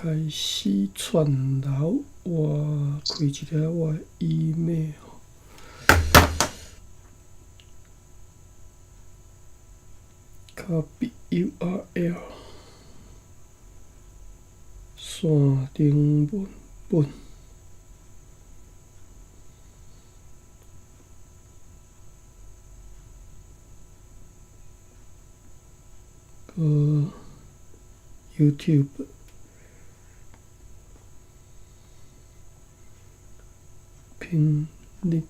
開始串流，我開一下我的 email。Copy URL，線頂文本，閣 YouTube。Pin link。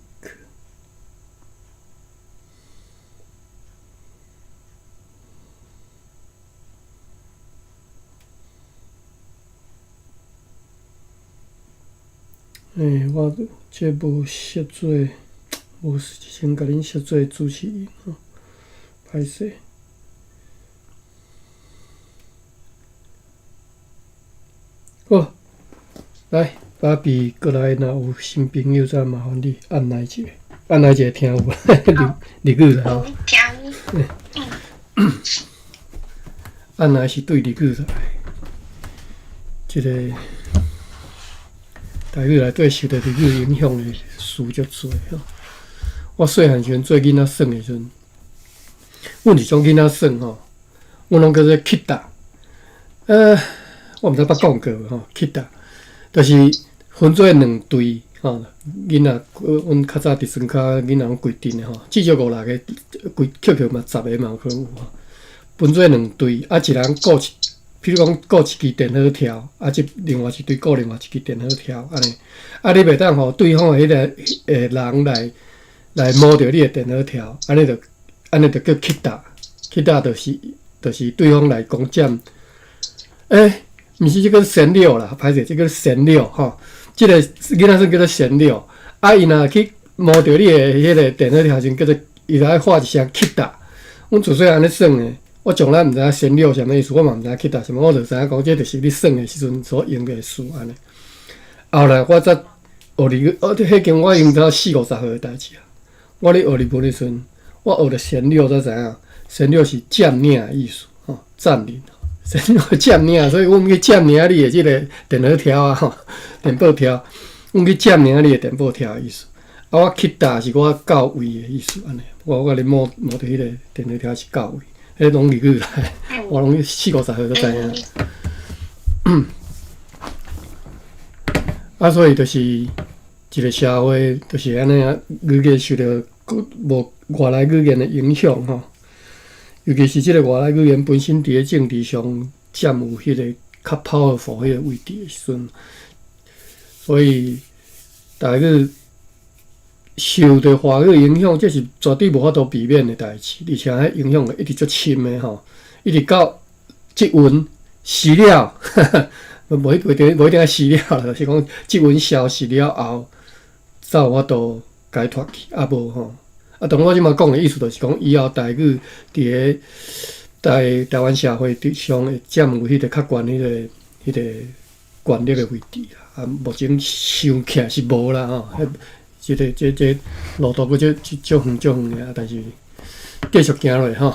欸，我這無設做，無先共恁設做主持人吼，歹勢。好，來，芭比過來，若有新朋友再麻煩你按來一下，按來一下聽有無？日日語啦吼。聽有。嗯。按來是對日語來，這个台語內底受著日語影響的詞足濟吼。我細漢時陣做囡仔耍的時陣，阮是種囡仔耍吼，阮攏叫做乞搭。我毋知捌講過無吼，乞搭，就是分做兩隊吼，囡仔，阮較早佇莊跤囡仔攏規陣的吼，至少五六個，規扣扣嘛十個嘛有可能有吼。分做兩隊，啊，一人顧一，比如講顧一支電火條，啊，這另外一隊顧另外一支電火條，按呢，啊，你袂當予對方的彼个人來摸著你的電火條，按呢就叫乞搭，乞搭就是對方來攻佔，欸，毋是這個神六啦，歹勢，這个神六吼，這个囡仔耍叫做神六，啊，伊若去摸著你的彼个電火條時，叫做伊就愛喊一聲乞搭。阮自細按呢耍的，我從來毋知影神六啥物意思，我嘛毋知影乞搭啥物，我就知影講這就是你耍的時陣所用的詞按呢。後來我才學日語，哦，彼間我已經才四五十歲的代誌啊。我咧學日文的時陣，我學著神六才知影，神六是佔領的意思，吼，佔領。神六佔領，所以阮去佔領你的這个電火條啊，吼，電報條，阮去佔領你的電報條的意思。啊，我乞搭是我到位的意思，按呢，我共你摸摸著彼个電火條是到位，彼攏日語來，我攏四五十歲才知影。啊，所以就是一个社會，就是按呢啊，語言受著無外來語言的影響吼，尤其是這个外來語言本身佇咧政治上佔有彼个較 powerful 彼个位置的時陣，所以台語受著華語影響，這是絕對無法度避免的代誌，而且彼影響會一直足深的吼，一直到這雲死了，無一定無一定愛死了啦，就是講這雲消失了後，才有法度解脫去，啊無吼。啊，當然我這擺講的意思就是講，以後台語佇咧台灣社會上會佔有彼個較懸彼个彼个權力的位置啦。啊，目前想起來是無啦吼，彼這个這這路途閣足足遠足遠的啊，但是繼續行落去吼。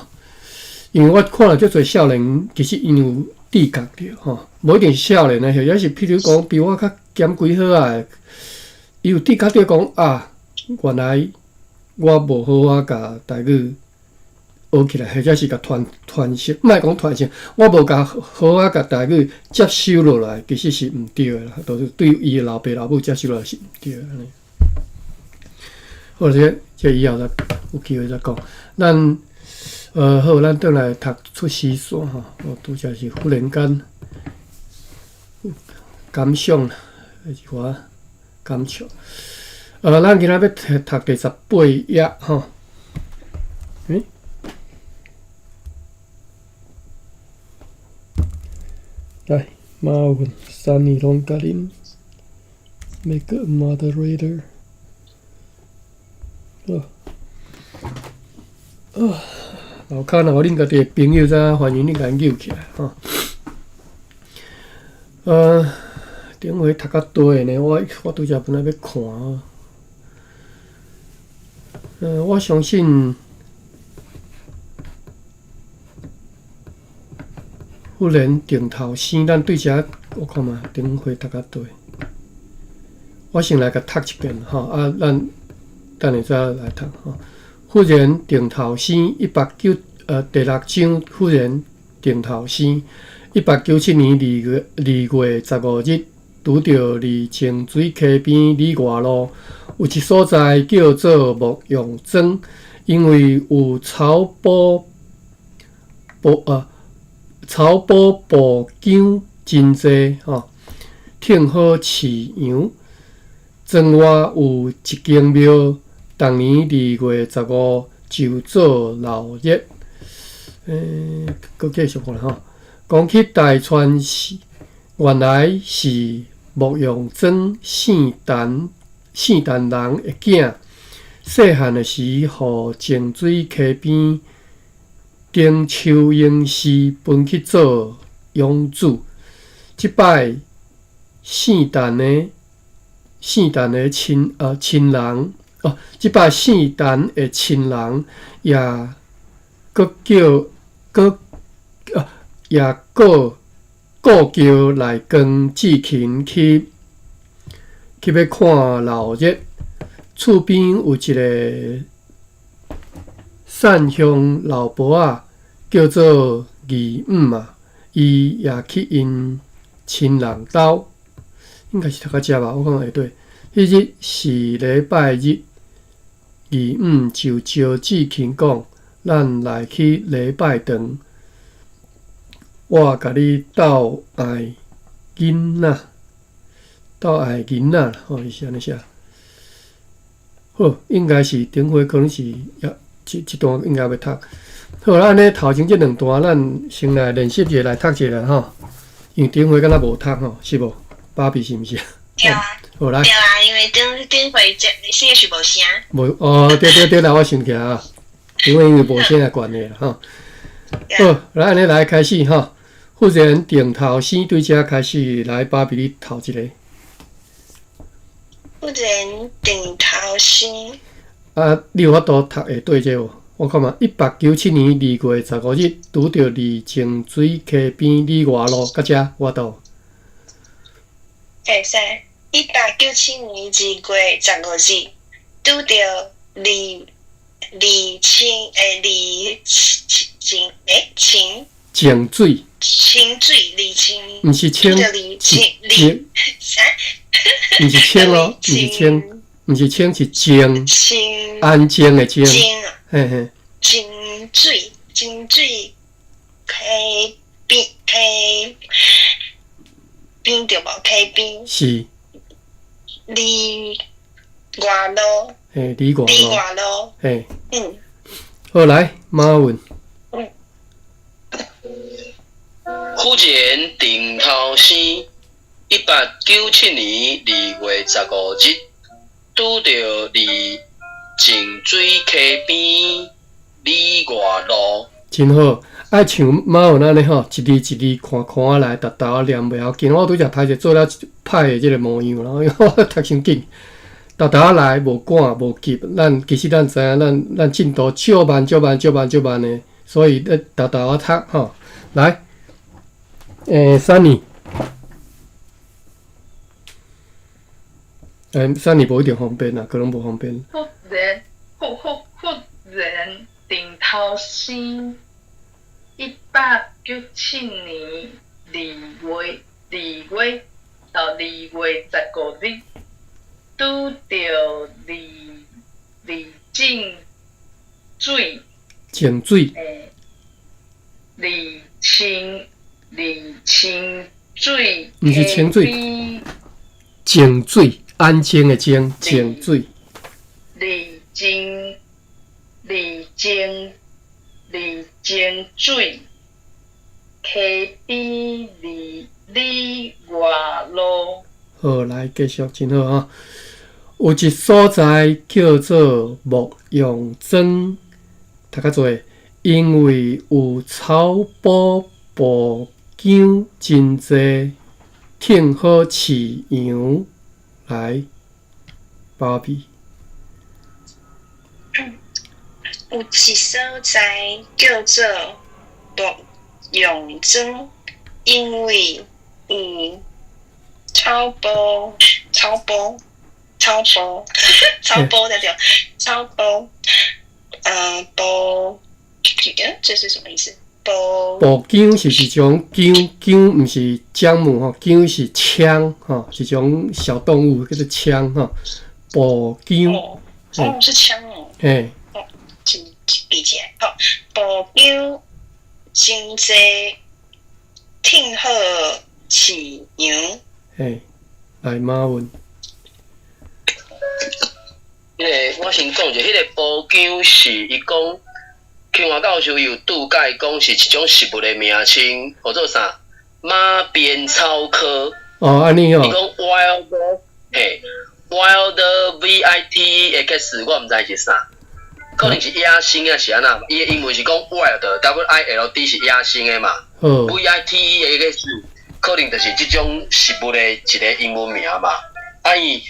因為我看了足濟少年，其實𪜶有自覺著吼，無一定是少年啊，或者是譬如講比我較減幾歲仔的，伊有自覺著講啊，原來我無好好共台語學起來，或者是共傳傳承，莫講傳承，我無共好好共台語接收落來，其實是毋對的啦，就是對伊的老爸老母接收落來是毋對的按呢。好，這這以後再有機會再講。咱好，咱轉來讀出師線吼，我拄則是忽然間感想，一寡感觸。咱今仔欲讀讀第18頁吼。欸？來，馬文、三年攏共恁 make a moderator。好。啊，樓跤若有恁家己的朋友，再歡迎恁共𪜶揪起來吼。頂回讀較短的呢，我拄則本來欲看。我相信佛忽然定頭生，咱對遮我看覓，頂回讀較對。我先來共讀一遍吼，啊，咱等下再來讀吼。忽然定頭生一八九第六章，忽然定頭生1897年2月25日，拄著離清水溪邊里外路有一所在叫做牧羊莊，因為有草埔埔草埔埔姜真濟吼，挺好飼羊。莊外有一間廟，逐年2月15就做鬧熱。閣繼續看吼。講起大川是原來是牧羊莊姓陳姓陳人的囝，細漢的時，予清水溪邊丁秋英氏分去做養子。這擺姓陳的姓陳的親人哦，這擺姓陳的親人也閣叫閣也閣故叫賴光志勤去欲看鬧熱。厝邊有一个善鄉老婆仔，叫做二五啊，伊也去𪜶親人兜，應該是讀到遮吧，我看會對。彼日是禮拜日，二五就招志勤講，咱來去禮拜堂，我共你鬥愛囡仔，鬥愛囡仔吼，伊是按呢寫。好，應該是頂回可能是也這這段應該欲讀。好啦，按呢頭前這兩段，咱先來練習一下來讀一下吼。因為頂回敢若無讀吼，是無？芭比是毋是？對啊。好來。對啊，因為頂頂回這四個是無聲。無哦，對對對，來我想起來啊，因為因為無聲的關係啦吼。好，來按呢來開始吼。忽然定頭生對遮開始來，芭比你頭一個。忽然定頭生。啊，你有法度讀會對這無？我看覓，1897年2月15日，拄著離清水溪邊里外路，到遮我到。會使，1897年2月15日，拄著離離清離清清。清水。清水離清。毋是清，是清。毋是清哦，毋是清，毋是清，是靜。清。安靜的靜。嘿嘿。清水，清水溪邊溪邊對無？溪邊。是。里外路。嘿，里外路。里外路。嘿。嗯。好，來馬文。忽然定頭生，1897年2月15日，拄著佇淨水溪邊里外路。真好，愛像馬文按呢吼，一字一字看看來，沓沓仔念袂要緊。我拄則歹勢做了歹的這個模樣，然後我讀傷緊，沓沓仔來無趕無急，咱其實咱知影，咱咱進度少慢、少慢、少慢、少慢的，所以咧沓沓仔讀吼。來，Sunny，Sunny 無一定方便啦，可能無方便。忽然，忽忽忽然定頭生，1897年二月二月到2月15日，拄著離離井水。井水。離清離清水。毋是清水，靜水，安靜的靜，靜水。離清離清離清水，溪邊離里外路。好，來繼續，真好啊！有一所在叫做牧羊莊，讀較濟，因為有草埔埔姜真濟，挺好飼羊。來，芭比。有一所在叫做牧羊莊，因為有草埔，草埔，草埔，草埔對對，草埔，埔，這是什麼意思？埔步姜是一種薑，薑毋是薑母吼，薑是槍吼，一種小動物叫做槍吼。步薑，哦，哦，是槍哦。嘿，哦，真理解。好，步薑真濟，挺好飼羊。嘿，來馬文。彼個我先講者，彼個步薑是伊講，清華教授伊有注解講是一種植物的名稱，號做啥？馬鞭草科。哦，按呢哦。伊講 wild，嘿，wild V I T E X，我毋知是啥，可能是野生抑是按怎？伊的英文是講 wild，W I L D 是野生的嘛。好。 V I T E X 可能就是這種植物的一個英文名嘛。啊，伊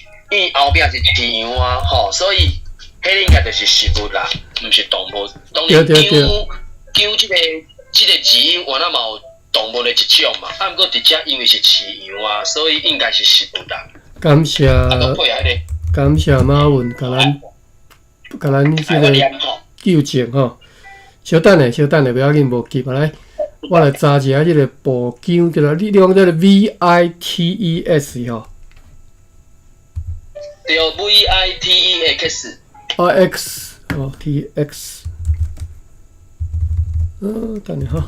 後壁是飼羊啊，吼，所以彼個應該就是食物啦，毋是動物。當然，薑薑這個字音原來嘛有動物的一種嘛，啊，毋過佇遮因為是飼羊啊，所以應該是食物啦。感謝，感謝馬文，共咱這個糾正吼。小等下，小等下，袂要緊，無急啊。來，我來查一下這個步薑，對啦，你講這個 V I T E S 吼。對，V I T E X。哦，X，哦，T X。等下哈。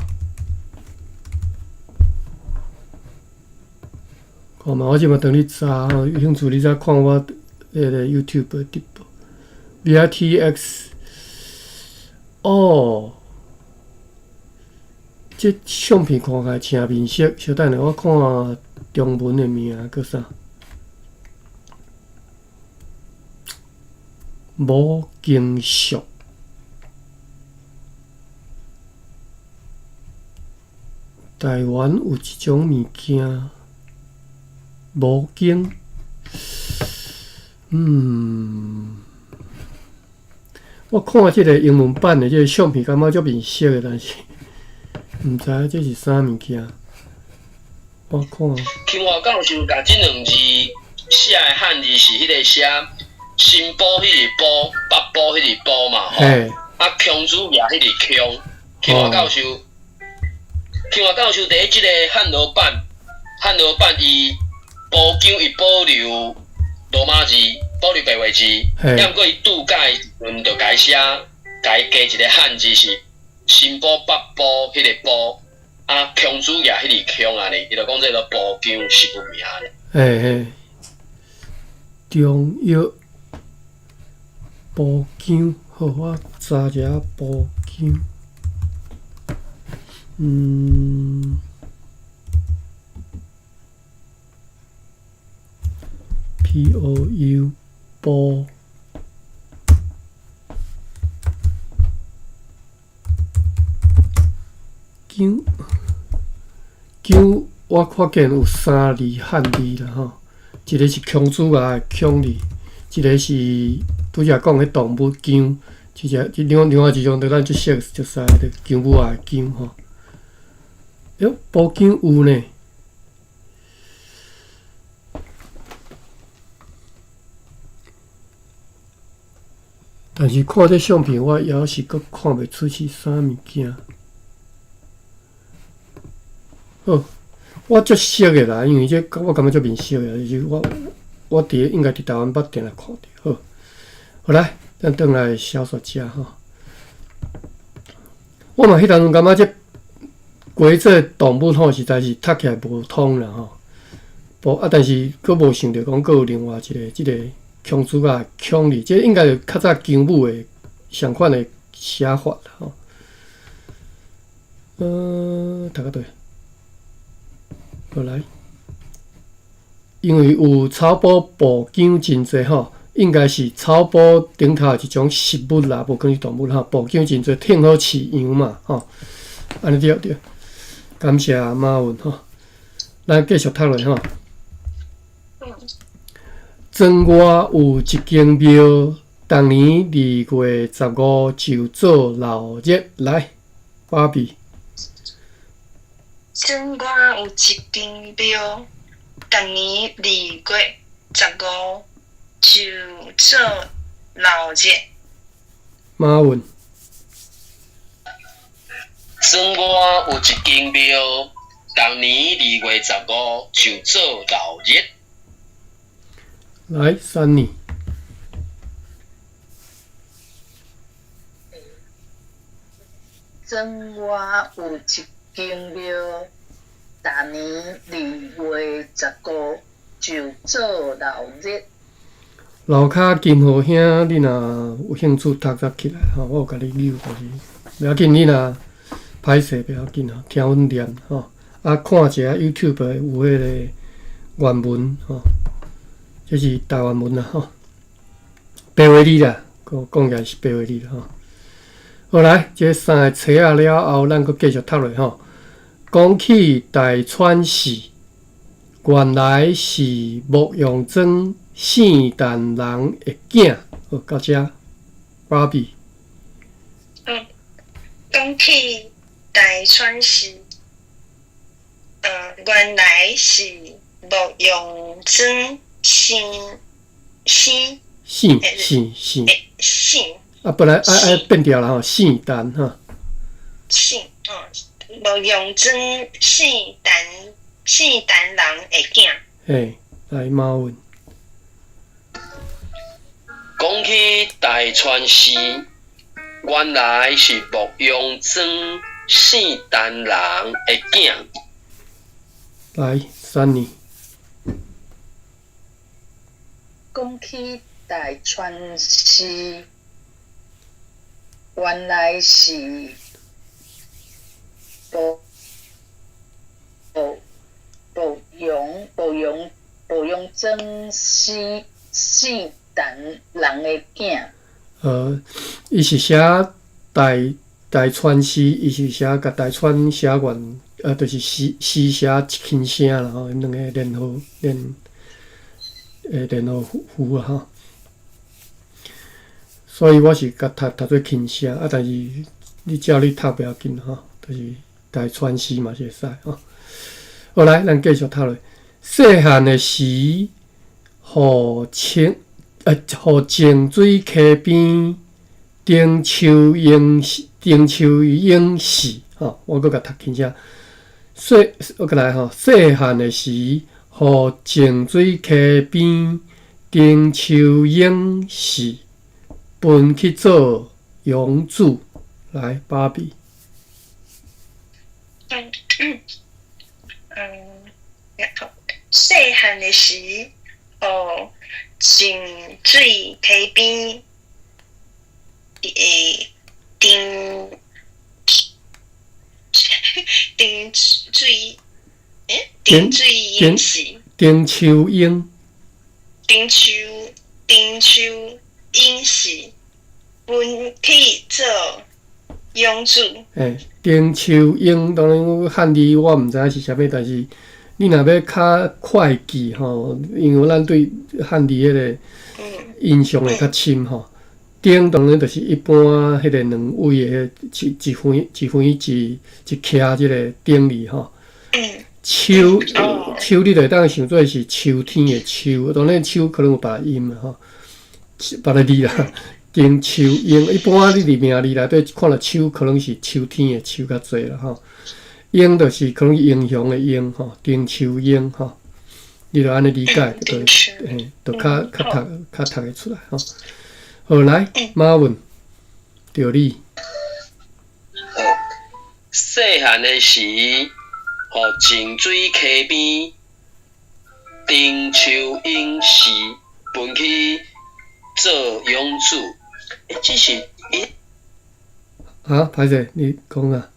看嘛，我這馬等你查吼，有興趣你再看我彼個 YouTube 的直播。V I T X。哦，這相片看起來誠面熟，小等下我看中文的名叫啥？無經熟。台灣有一種物件，無經，我看這個英文版的這個相片，感覺足面熟的，但是毋知這是啥物件。我看。清華教授共這兩字寫的漢字是彼個寫新埔彼個埔，北埔彼個埔嘛，吼。啊，孔子爺彼個孔，清華教授，清華教授佇咧這個漢羅版，漢羅版伊埔薑伊保留羅馬字，保留白話字，抑毋過伊注解的時陣就共伊寫，共伊加一個漢字是新埔北埔彼個埔，啊，孔子爺彼個孔按呢，伊就講這個埔薑食物名咧。嘿嘿，中藥埔薑，好，我查一下埔薑。P O U 埔薑薑，我看見有三字漢字啦吼，一個是孔子仔的孔字，一個是拄才講彼動物薑，一隻另外一種就咱足熟足識的薑母仔的薑吼。喲，埔薑有呢。但是看這相片，我猶是閣看袂出是啥物件。好，我足熟的啦，因為這我感覺足面熟的，就是我佇應該佇台灣捌定定看著。好，好來，咱轉來小說遮吼。我嘛彼當陣感覺這規這動物吼，實在是讀起來無通啦吼。無啊，但是閣無想著講閣有另外一個這個孔子仔孔字，這應該是較早薑母的相款的寫法啦吼。讀到佗？好來，因為有草埔埔薑真濟吼，應該是草埔頂頭一種食物啦，無可能是動物吼。埔薑真濟，挺好飼羊嘛吼。按呢對對，感謝馬文吼。咱繼續讀落吼。莊外有一間廟，逐年2月15就做鬧熱。來，芭比。庄外有一間廟，逐年2月15就做鬧熱。馬文。庄外有一間廟，逐年2月15就做鬧熱。來，三年。莊外有一間廟，逐年2月15就做鬧熱。樓跤金河兄，你若有興趣讀則起來吼，我有共你扭，但是袂要緊，你若歹勢袂要緊吼，聽阮念吼，啊，看一下 YouTube 有彼個原文吼，這是台灣文啦吼，白話字啦，講講起來是白話字啦吼。好來，這三个冊仔了後，咱閣繼續讀落吼。講起大川寺，原來是牧羊莊聖誕人的囝。好，到遮，芭比。嗯，講起大川寺，原來是牧羊莊聖聖聖聖聖聖。啊，本來愛愛變掉啦吼，聖誕吼。聖哦，牧羊莊聖誕聖誕人的囝。嘿，來馬文。講起大川寺，原來是牧羊莊聖誕人的囝。來，三年。講起大川寺，原來是牧牧牧羊牧羊牧羊莊聖聖誕人的囝。伊是寫大大川寺，伊是寫共大川寫原，就是詩詩寫一輕聲啦吼，𪜶兩个聯合聯，聯合符啊吼。所以我是共讀讀做輕聲，啊，但是你照你讀袂要緊吼，就是大川寺嘛是會使吼。好來，咱繼續讀落。細漢的時，雨清，雨靜水溪邊，丁秋英，丁秋英死吼，我閣共讀輕聲。細，我閣來吼，細漢的時，雨靜水溪邊，丁秋英死。分去做養子，來，芭比。嗯嗯，好，細漢的時，雨靜水溪邊，丁丁水，丁水英死。丁秋英。丁秋丁秋英死，分去做養子。欸，丁秋英，當然漢字我毋知影是啥物，但是你若欲較快記吼，因為咱對漢字彼個印象會較深吼。丁當然就是一般彼個兩位的一一橫一橫一一徛這個丁字吼。秋秋，你就會當想做是秋天的秋，當然秋可能有別音吼。別个字啦，丁秋英，一般你佇名字內底看著秋，可能是秋天的秋較濟啦吼。英就是可能英雄的英吼，丁秋英吼，你著按呢理解，就嘿，就較較讀較讀會出來吼。好，來，馬文，著你。哦，細漢的時，雨靜水溪邊，丁秋英死，分去做養子。欸，這是欸。啊，歹勢，你講啊。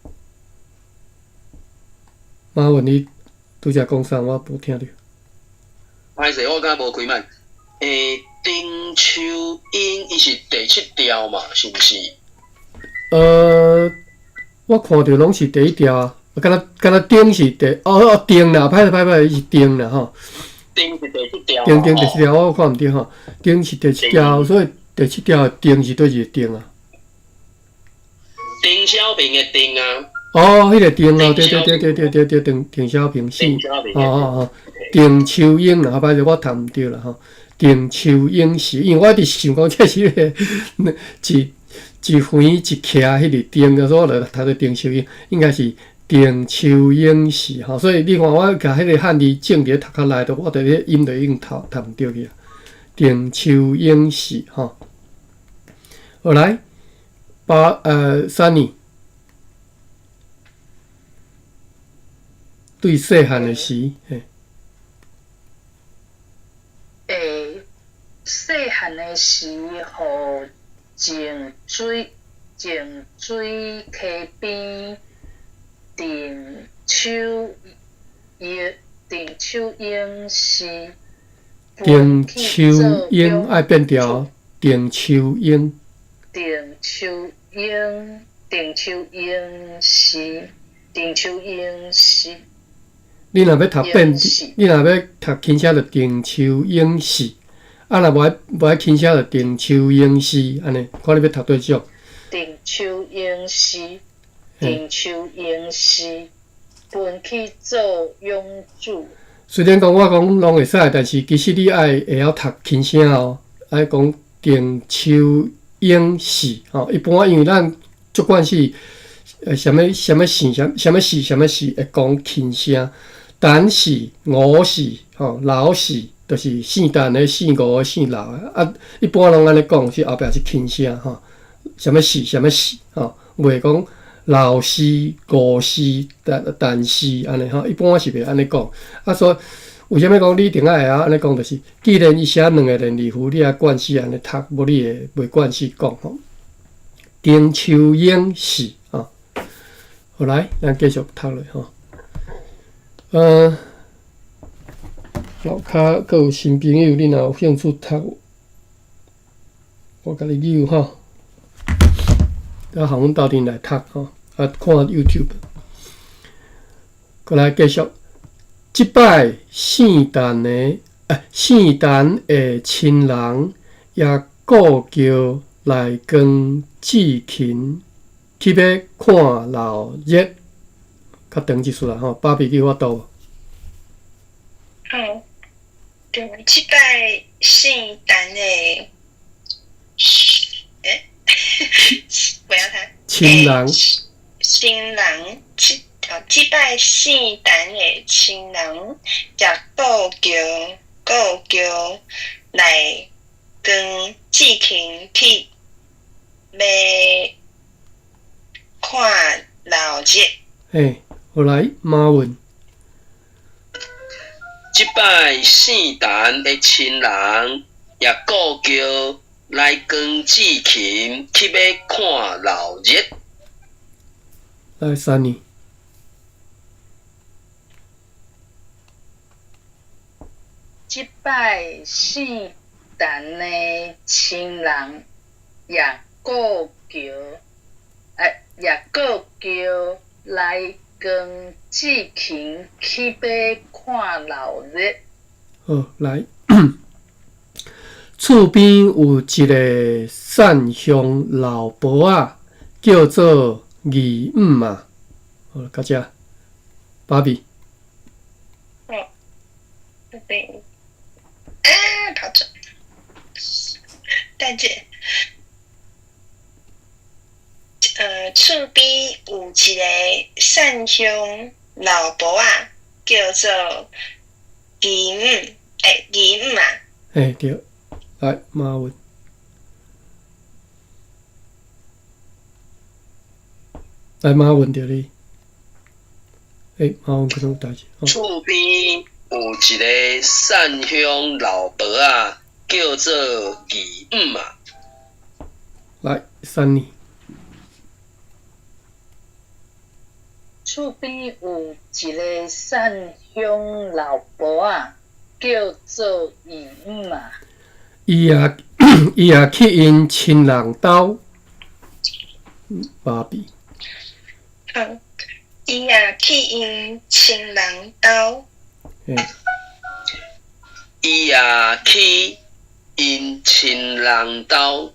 馬文，你拄才講啥？我無聽著。歹勢，我敢無開麥。欸，丁秋英伊是第七調嘛，是毋是？我看著攏是第一調啊，敢若敢若丁是第哦哦丁啦，歹勢歹勢，伊是丁啦吼。丁是第七調。丁丁第七調，我看毋著吼。丁是第七調，所以第七調的丁是佗一個丁啊？丁小平的丁啊。哦，彼个邓哦，对对对对对对对，邓邓小平姓，哦哦哦，邓秋英啦，歹势我读毋对啦吼。邓秋英是，因为我一直想讲这是彼个一一横一徛彼个邓，所以我就读做邓秋英，应该是邓秋英氏吼。所以你看我共彼个汉字正伫咧读较内，我伫咧音就已经读读毋对去啊。邓秋英氏吼，好来，八三年。对细汉的时，嘿。欸，细汉的时，予净水净水溪边邓秋英邓秋英是。邓秋英爱变调，邓秋英。邓秋英，邓秋英是，邓秋英是。你若欲读变，你若欲读轻声就邓秋英是，啊若无爱无爱轻声就邓秋英是，按呢，看你欲读佗种。邓秋英是，邓秋英是，分去做养子。虽然讲我讲拢会使，但是其实你爱会晓读轻声哦，爱讲邓秋英是吼。一般因为咱足惯是，啥物啥物姓，啥啥物氏，啥物氏会讲轻声。陈氏、吴氏、吼刘氏，就是姓陈的、姓吴的、姓刘的。啊，一般拢按呢讲，是后壁是轻声吼。啥物氏、啥物氏，吼，袂讲老师、吴氏、陈陈氏按呢吼。一般是袂按呢讲。啊，所以为啥物讲你一定爱会晓按呢讲？就是既然伊写两个连字符，你爱惯势按呢读，无你会袂惯势讲吼。丁秋英氏，吼。好来，咱继续读落吼。楼跤阁有新朋友，你若有兴趣读，我共你扭吼。啊，予阮斗阵来读吼，啊，看 YouTube。阁来继续，这摆姓陈的，姓陈的亲人也故叫内光志勤去欲看老热。较长一丝啦吼，芭比你有法度无？好，对，这摆姓陈的，欸，不要他。亲人。亲人，这这摆姓陈的亲人，也故叫故叫内光志勤去欲看老热。嘿。好来，马文。这摆姓陈的亲人也故叫来光志勤去欲看老热。来，三年。这摆姓陈的亲人也故叫，也故叫来光志勤去欲看老热。好，来，厝边有一个善乡老婆仔，叫做义姆啊。好，到遮，芭比。哦，对，啊，跑走，等下。厝边有一个善乡老婆仔，叫做义姆，义姆啊。嘿，对，来，马文。来，马文著你。马文可能有代志。厝边有一个善乡老婆仔，叫做义姆啊。来，三年。厝边有一个善乡老婆仔，叫做义姆啊。伊也伊也去𪜶亲人兜，芭比。好，伊也去𪜶亲人兜。伊也去𪜶亲人兜。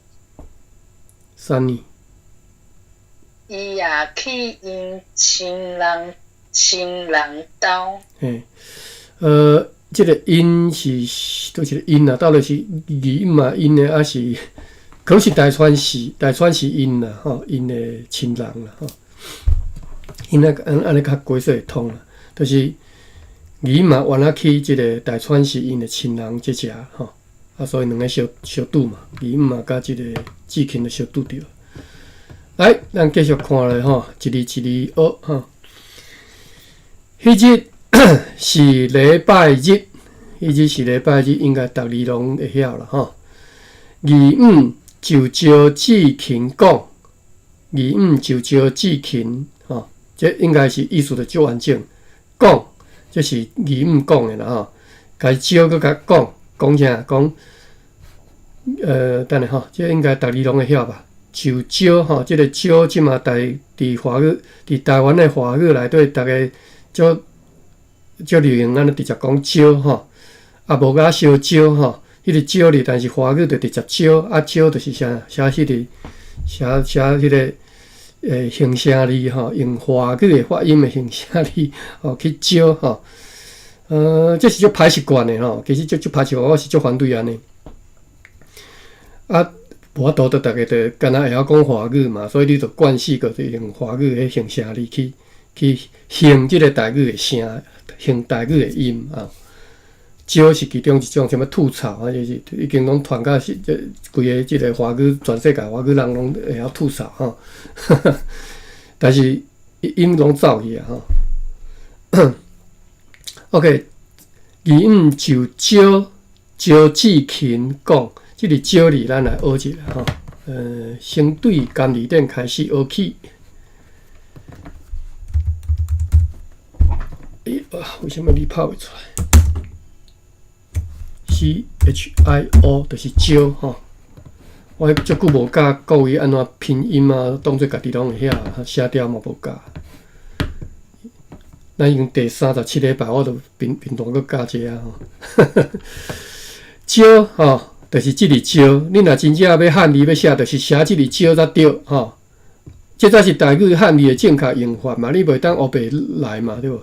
三年。伊也去𪜶親人親人兜。嘿，這个𪜶是佗一个𪜶啊，到底是義母嘛𪜶的，抑是可能是大川氏，大川是𪜶啦，吼，𪜶的親人啦，吼。𪜶啊按按呢較解釋會通啦，就是義母嘛原來去這个大川氏𪜶的親人這遮吼，啊，所以兩个相相拄嘛，義母嘛佮這个志勤就相拄著。來，咱繼續看落吼，一字一字學吼。彼日是禮拜日，彼日是禮拜日，應該逐字攏會曉啦吼。義母就招志勤講，義母就招志勤吼，這應該是意思就足完整。講，這是義母講的啦吼，共招閣共講，講啥？講，等下吼，這應該逐字攏會曉吧？就招吼，這个招這馬台佇華語，佇台灣的華語內底，逐家足足流行按呢直接講招吼，啊無甲相招吼，彼个招字，但是華語就直接招，啊招就是寫寫彼个寫寫彼个形聲字吼，用華語的發音的形聲字吼去招吼，這是足歹習慣的吼，其實足足歹習慣，我是足反對按呢。啊，無法度，逐家就敢若會曉講華語嘛，所以你就慣勢閣用華語彼形聲字去去形這个台語的聲，形台語的音啊。招是其中一種，啥物吐槽啊，就是已經攏傳甲是這規個這个華語，全世界華語人攏會曉吐槽吼。但是音攏走去啊吼。OK，義母就招招志勤講，這个招字咱來學一下吼。先對簡字典開始學起。欸啊，為啥物你拍袂出來？CHIO 就是招吼。我足久無教各位按怎拼音啊，當做家己攏會曉，寫掉嘛無教。咱已經第37禮拜，我都平平常閣教這啊吼。招吼，就是這个招。你若真正欲漢字欲寫，就是寫這个招才對吼。這才是台語漢字的正確用法嘛，你袂當烏白來嘛，對無？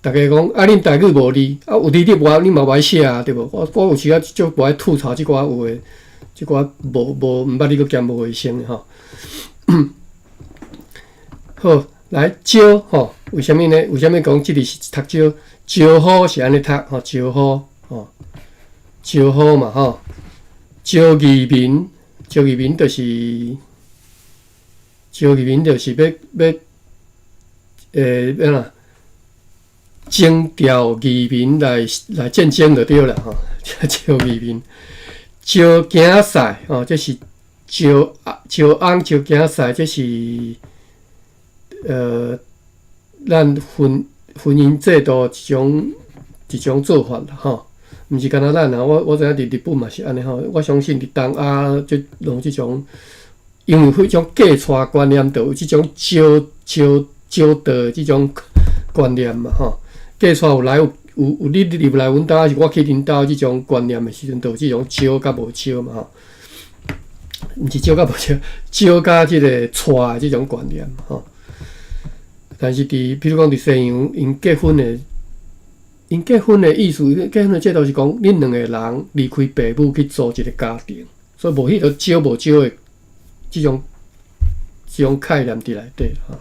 逐家講啊，恁台語無字，啊有字你無愛，你嘛無愛寫啊，對無？我有時仔足無愛吐槽這寡有的，這寡無無毋捌你閣兼無衛生的吼。好，來招吼，為啥物呢？為啥物講這字是讀招？招呼是按呢讀吼，招呼吼，招呼嘛吼，招義民，招義民就是招義民，就是欲欲欲按怎？徵調義民來來戰爭就對啦吼，招義民，招囝婿吼，這是招招翁招囝婿，這是咱婚婚姻制度一種一種做法啦吼，毋是干焦咱啊，我知影佇日本嘛是按呢吼，我相信佇東亞這攏這種，因為彼種嫁娶觀念，就有這種招招招的這種觀念嘛吼。嫁娶有來有有有你入來阮兜，抑是我去恁兜這種觀念的時陣，就有這種招佮無招嘛吼。毋是招佮無招，招佮這个娶的這種觀念吼。但是佇比如講佇西洋，𪜶結婚的，𪜶結婚的意思，結婚的制度是講，恁兩個人離開父母去組一个家庭，所以無彼个招無招的這種這種概念佇內底吼。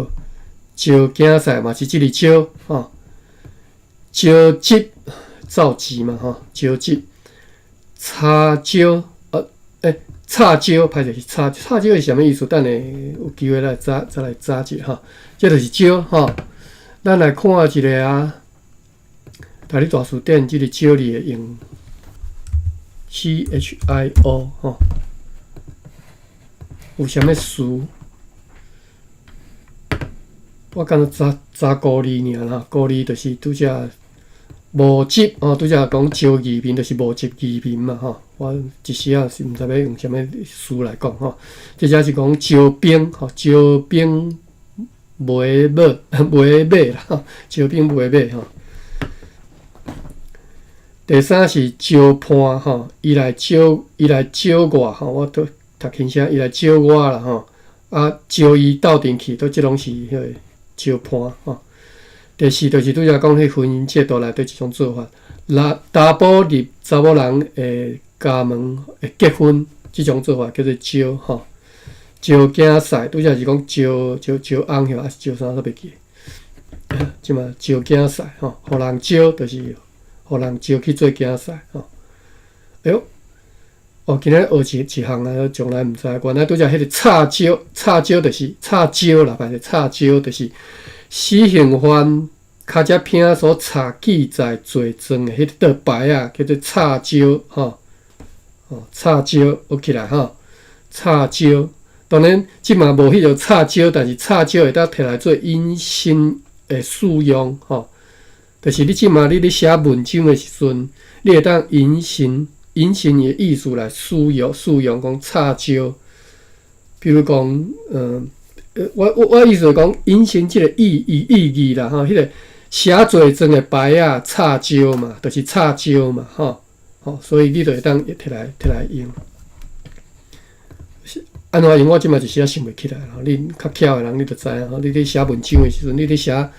好。招囝婿嘛是這个招吼，招集召集嘛吼，招集插招插招歹勢是插插招是啥物意思？等下有機會來查再來查一下吼。這就是招吼，咱來看一下啊，台語大辭典這个招字會用 CHIO 吼，有啥物詞？我敢若查查孤字爾啦，孤字就是拄才募集吼，拄才講招義民就是募集義民嘛吼。我一時仔是毋知欲用啥物詞來講吼。這只是講招兵吼，招兵買馬買馬啦吼，招兵買馬吼。第三是招伴吼，伊來招伊來招我吼，我讀讀輕聲，伊來招我啦吼。啊，招伊鬥陣去，都這攏是彼个招伴吼。第四就是拄才講彼婚姻制度內底一種做法，若查埔入查某人的家門會結婚，這種做法叫做招吼。招囝婿，拄才是講招招招翁許，還是招啥我袂記。這馬招囝婿吼，予人招就是予人招去做囝婿吼。哎喲，哦，今仔學一一項啊，從來毋知，原來拄才彼个插招，插招就是插招啦，歹勢插招就是死刑犯跤脊骿所插記載罪狀的彼個牌仔，叫做插招吼。哦，插招學起來吼，插招。當然，這馬無彼個插招，但是插招會當提來做引申的使用吼。就是你這馬你咧寫文章的時陣，你會當引申引申伊的意思來使用使用講插招。比如講，我意思是講引申這個意意意義啦吼，彼個寫罪狀的牌仔插招嘛，就是插招嘛吼。吼，所以你就會當提來提來用。按怎用？我這馬一時仔想袂起來吼。你較巧的人，你就知影吼。你咧寫文章的時陣，你咧寫，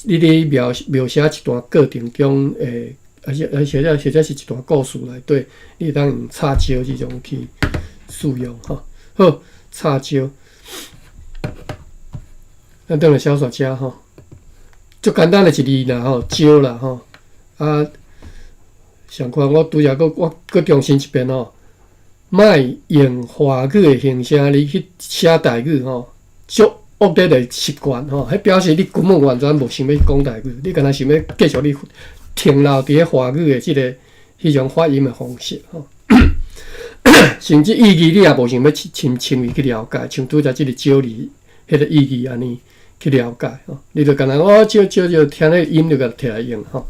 你咧描描寫一段過程中的，還是或者是一段故事內底，你會當用插招這種去使用吼。好，插招。咱轉來小說遮吼，足簡單的一字啦吼，招啦吼。啊，上款我拄才閣我閣重申一遍吼。莫用華語的形聲字去寫台語吼，足惡劣的習慣吼，彼表示你根本完全無想欲講台語，你干焦想欲繼續你停留佇咧華語的這个彼種發音的方式吼，甚至意義你也無想欲深深入去了解，像拄才這个招字彼个意義按呢去了解吼，你就干焦哦，招招就聽彼个音就共提來用吼。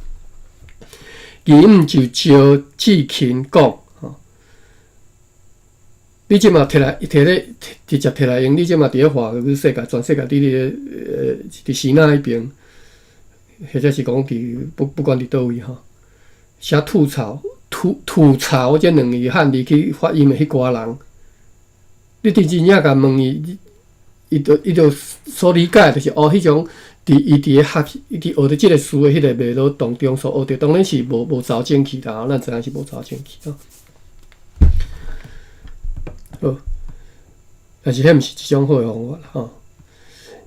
義母就招志勤講。你這馬提來提咧直接提來用，你這馬佇咧華語世界，全世界佇咧佇支那彼邊，或者是講佇不管佇佗位吼，寫吐槽吐吐槽這兩個漢字去發音的彼寡人，你真真正共問伊，伊就所理解就是哦，彼種佇伊佇咧學伊佇學著這个詞的彼个脈絡當中所學著，當然是無無走正去啦，咱知影是無走正去吼。好，但是彼毋是一種好的方法啦吼。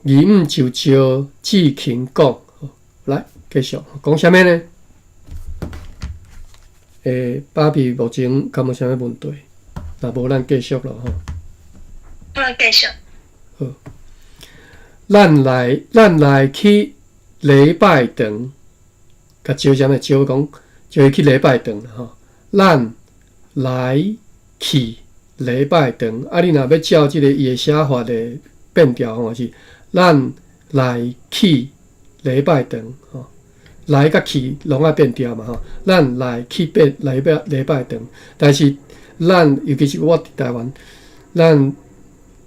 義母就招志勤講，來繼續講啥物呢？芭比目前敢無啥物問題？若無，咱繼續咯吼。咱繼續。好，咱來去禮拜堂，共招啥物？招講招伊去禮拜堂吼。咱來去禮拜堂，啊！你若欲照這个伊的寫法的變調吼，是咱來去禮拜堂吼，來佮去攏愛變調嘛吼。咱來去變禮拜禮拜堂，但是咱尤其是我佇台灣，咱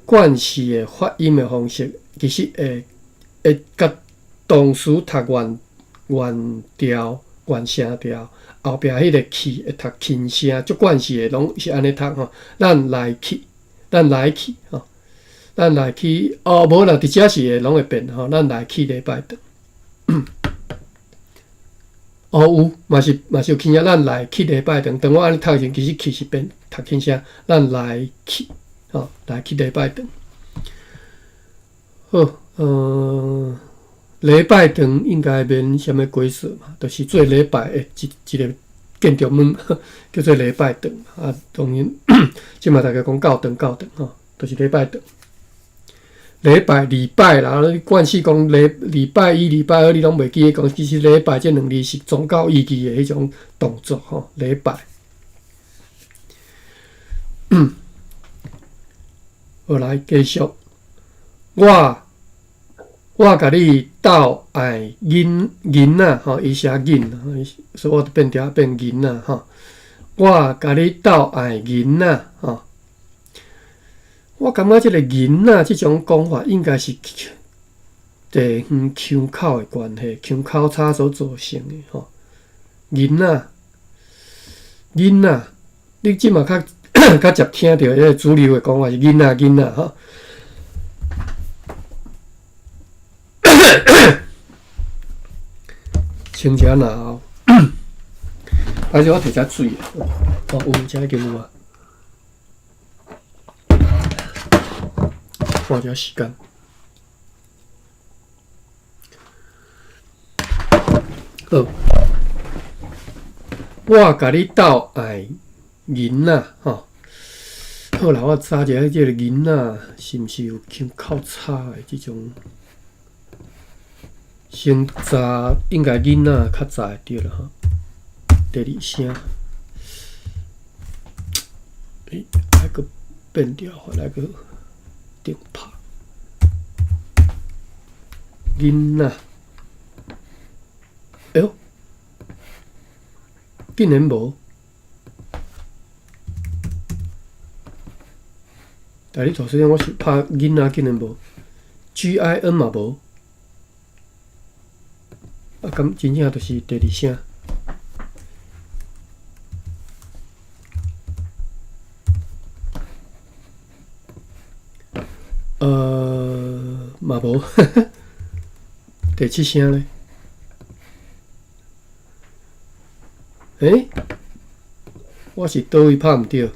慣勢的發音的方式，其實會會共動詞讀原原調原聲調。後壁彼個去會讀輕聲，足慣勢的攏是按呢讀吼。咱來去，咱來去吼，咱來去哦，無啦，佇遮是會攏會變吼。咱來去禮拜堂。哦，有嘛是嘛是有輕聲，咱來去禮拜堂。當我按呢讀時，其實去是變讀輕聲，咱來去吼，來去禮拜堂。好，禮拜堂應該免啥物解釋嘛，就是做禮拜的一一个建築物，叫做禮拜堂啊。當然，這馬大家講教堂教堂吼，就是禮拜堂。禮拜禮拜啦，你慣勢講禮禮拜一、禮拜二，你攏袂記得講，其實禮拜這兩字是宗教意義的彼種動作吼，禮拜。好，來繼續，我。我共你鬥愛囡囡仔吼，伊寫囡，所以我就變調變囡仔吼。我共你鬥愛囡仔吼，我感覺這个囡仔這種講法應該是地方腔口的關係，腔口差所造成的吼。囡仔，囡仔，你這馬較較捷聽著彼个主流的講法是囡仔囡仔吼。先食然後，歹勢我提遮水，哦，有遮已經有啊。看一下時間。好，我共你鬥愛囡仔吼。好啦，我查一下這個囡仔是毋是有較較早的這種。先查應該囡仔較早會著啦吼。第二聲，欸，還閣變調，來閣定拍。囡仔，哎喲，竟然無。台語大辭典我是拍囡仔，竟然無，GIN 嘛無。啊，敢真正就是第二聲。嘛無，第七聲咧。欸？我是佗位拍毋著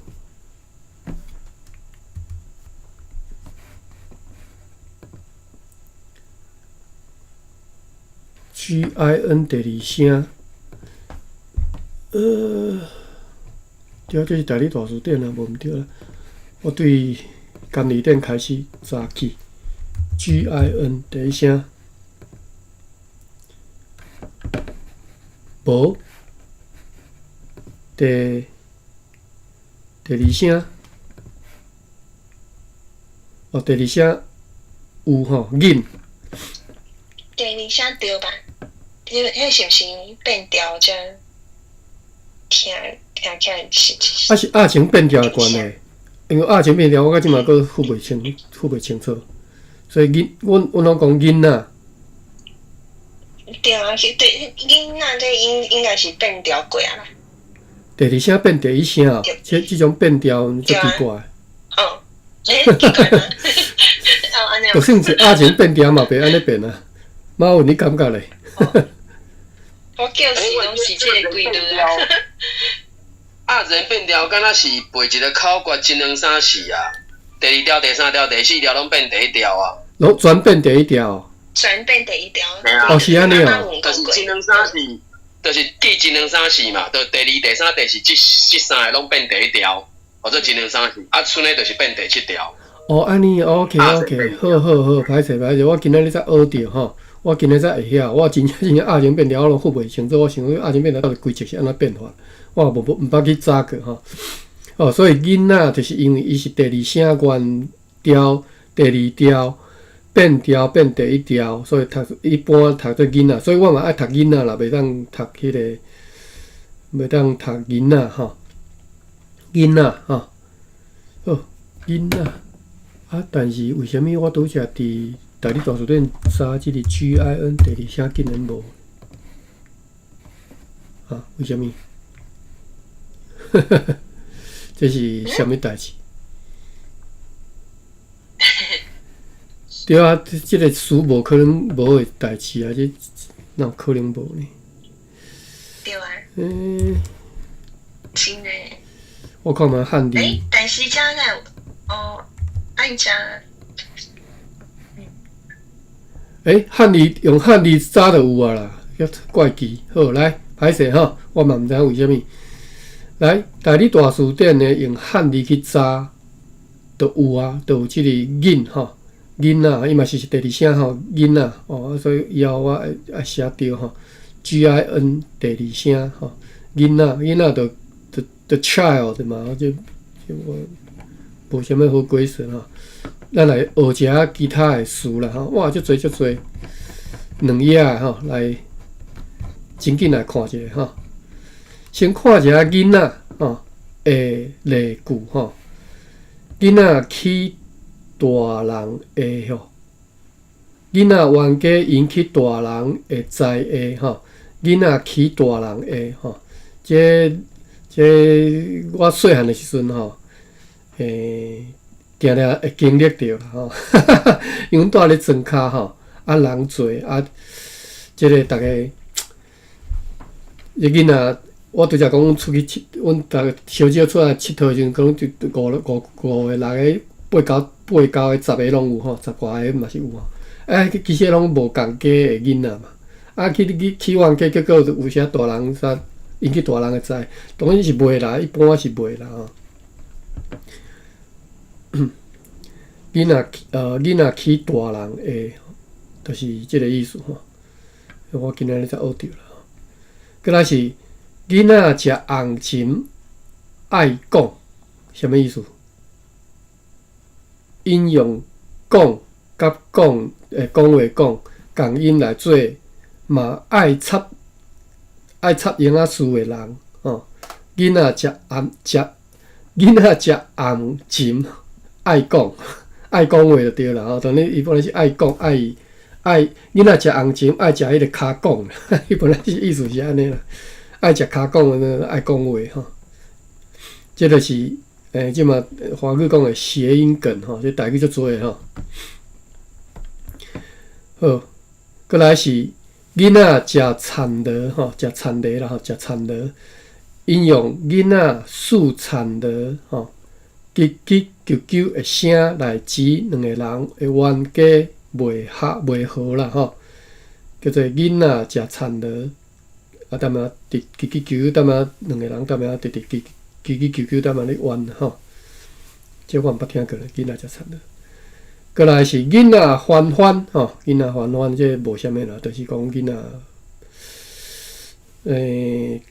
？GIN 第二聲，對啊，這是台語大辭典啊，無毋對啦。我對簡字典開始查起，GIN 第一聲，無，第二聲，哦，第二聲有吼，囡。第二聲對吧？彼是毋是變調才聽起來是？啊是鴨情變調的關係，因為鴨情變調，我到這馬閣分袂清楚，所以囡，阮攏講囡仔。對啊，是對囡仔，這應該是變調過啊啦。第二聲變第一聲啊，這種變調足奇怪。哦，欸，奇怪嗎？哦，按呢。就算是鴨情變調嘛，袂按呢變啊。馬有你感覺咧？我叫是攏是這個規律啊。鴨人變調，敢若是背一個口訣，一兩三四啊。第二條、第三條、第四條攏變第一條啊。攏全變第一條。全變第一條。哦，是按呢哦。就是一兩三四，就是記一兩三四嘛。就第二、第三、第四，這三个攏變第一條，或者一兩三四。啊，賰的就是變第七條。哦，按呢，OK OK，好好好，歹勢歹勢，我今仔日才學著吼。我今日才會曉，我真正真正鴨情變調，我攏分袂清楚。我想講鴨情變調到底規則是按怎變法，我也無毋捌去查過吼。哦，所以囡仔就是因為伊是第二聲原調，第二調變調變第一調，所以讀一般讀做囡仔，所以我嘛愛讀囡仔啦，袂當讀彼個，袂當讀囡仔吼。囡仔吼，好囡仔啊！但是為啥物我拄則佇台語大辭典查這個 GIN 第二聲竟然無？啊，為啥物？這是啥物代誌？對啊，這個詞無可能無的代誌啊！這哪有可能無呢？對啊。欸，真的。我看覓漢字。欸，但是這個哦，按這。欸，漢字用漢字查就有啊啦，怪奇。好，來，歹勢吼，我嘛毋知影為啥物。來，台語大辭典呢，用漢字去查，就有啊，就有這個囡吼，囡仔，伊嘛是第二聲吼，囡仔哦，所以以後我愛寫對吼，GIN 第二聲吼，囡仔，囡仔就 the child 嘛，這我無啥物好解釋吼。咱來學一下其他的詞啦吼，哇，足濟足濟，兩頁仔吼，來真緊來看一下吼。先看一下囡仔吼的例句吼，囡仔起大人的吼，囡仔冤家引起大人的災厄吼，囡仔起大人的吼，這我細漢的時陣吼，定定會經歷著啦吼，因為阮蹛咧莊跤吼，啊人濟啊，這個逐个這囡仔，我拄才講阮出去𨑨，阮逐小少出來𨑨迌的時陣，可能就五五五個、六個、八九八九個、十個攏有吼，十外个嘛是有吼。欸，其實攏無仝家的囡仔嘛。啊，去去去冤家，結果有時大人煞引起大人會知，當然是袂啦，一般是袂啦吼。囡仔囡仔起大人的，就是這个意思吼。我今仔日才學著啦。閣來是囡仔食紅蟳愛講，啥物意思？引用講佮講的講話講仝音來做，嘛愛插愛插閒仔事的人吼。囡仔食紅食囡仔食紅蟳愛講愛講話就對啦吼。當然伊本來是愛講愛愛囡仔食紅蟳愛食彼個跤管，伊本來是意思是按呢啦，愛食跤管的愛講話吼。這就是這嘛華語講的諧音梗吼，這台語足濟的吼。好，閣來是囡仔食田螺吼，食田螺啦吼，食田螺。引用囡仔欶田螺吼，吱吱啾啾的聲來指兩个人的冤家袂合袂和啦吼，叫做囡仔食田螺，啊，踮遐直吱吱啾啾，踮遐兩个人踮遐直直吱吱吱啾啾踮遐咧冤吼。這我毋捌聽過咧，囡仔食田螺。閣來是囡仔歡歡吼，囡仔歡歡，這無啥物啦，就是講囡仔，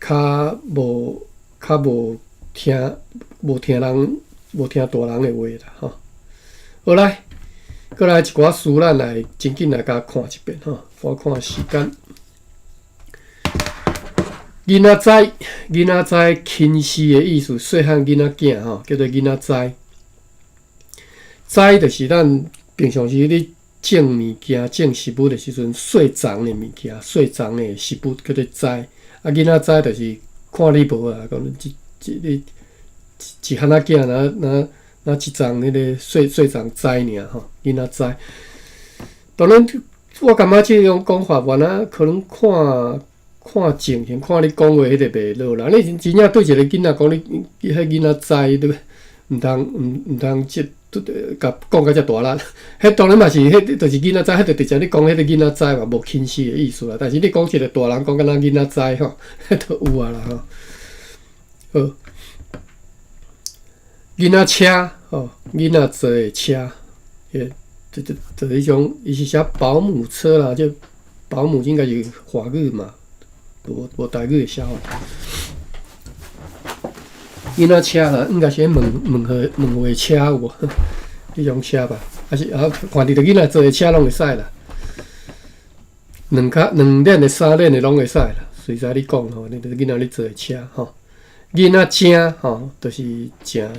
較無較無聽無聽人無聽大人的話啦吼。好來，閣來一寡詞，咱來真緊來共看一遍吼。我看時間。囡仔知，囡仔知輕視的意思，細漢囡仔囝吼，叫做囡仔知。知就是咱平常時咧種物件、種食物的時陣，細欉的物件、細欉的食物叫做知。啊，囡仔知就是看你無啊，講一一一一漢仔囝，若若若一欉彼個細細欉知爾吼，囡仔知。當然，我感覺這種講法，原來可能看看情形，看你講話彼个脈絡啦。你真正對一個囡仔講，你彼囡仔知對欲？毋通毋毋通這共講甲遮大力。彼當然嘛是，彼就是囡仔知，彼就直接你講彼個囡仔知嘛，無輕視的意思啦。但是你講一個大人講敢若囡仔知吼，彼就有啊啦吼。好，囡仔車吼，囡仔坐的車，就就就彼種，伊是寫保姆車啦，這保姆應該是華語嘛，無無台語會寫吼。囡仔車啦，應該是問問號問話車有無？彼種車吧，還是啊，反正就囡仔坐的車攏會使啦。兩跤兩輪的、三輪的攏會使啦，隨在你講吼，你就是囡仔咧坐的車吼。囡仔精吼，就是誠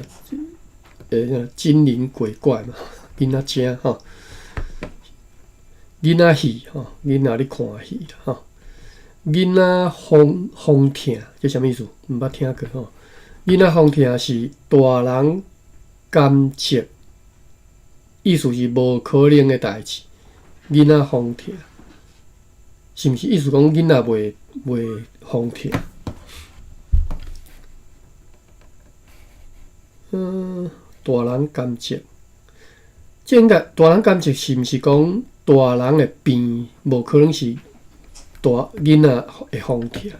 精靈鬼怪嘛，囡仔精吼。囡仔戲吼，囡仔咧看戲啦吼。囡仔風風疼，這啥物意思？毋捌聽過吼。囡仔風疼是大人甘蔗，意思是無可能的代誌。囡仔風疼，是毋是意思講囡仔袂袂風疼？嗯，大人甘蔗，這應該大人甘蔗是毋是講大人的病無可能是大囡仔會風疼？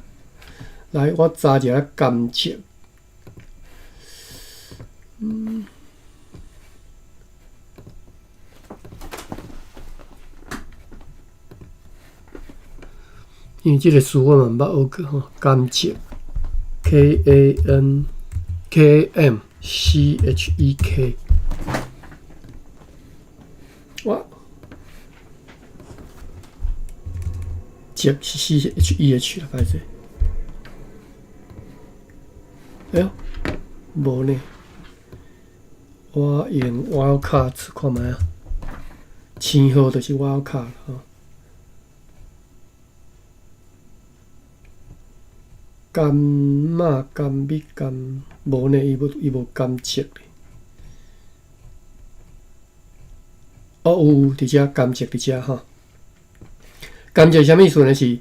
來，我查一下甘蔗。嗯，因為這個詞我嘛毋捌學過吼，甘蔗，K A N K M C H E K，哇，蔗是 C H E H 啦，歹勢。哎喲，無呢。我用 wildcard 看覓啊，星號就是 wildcard 吼。甘仔甘蜜甘，無呢，伊無伊無甘蔗。哦，有有佇遮甘蔗佇遮吼。甘蔗啥物意思呢？是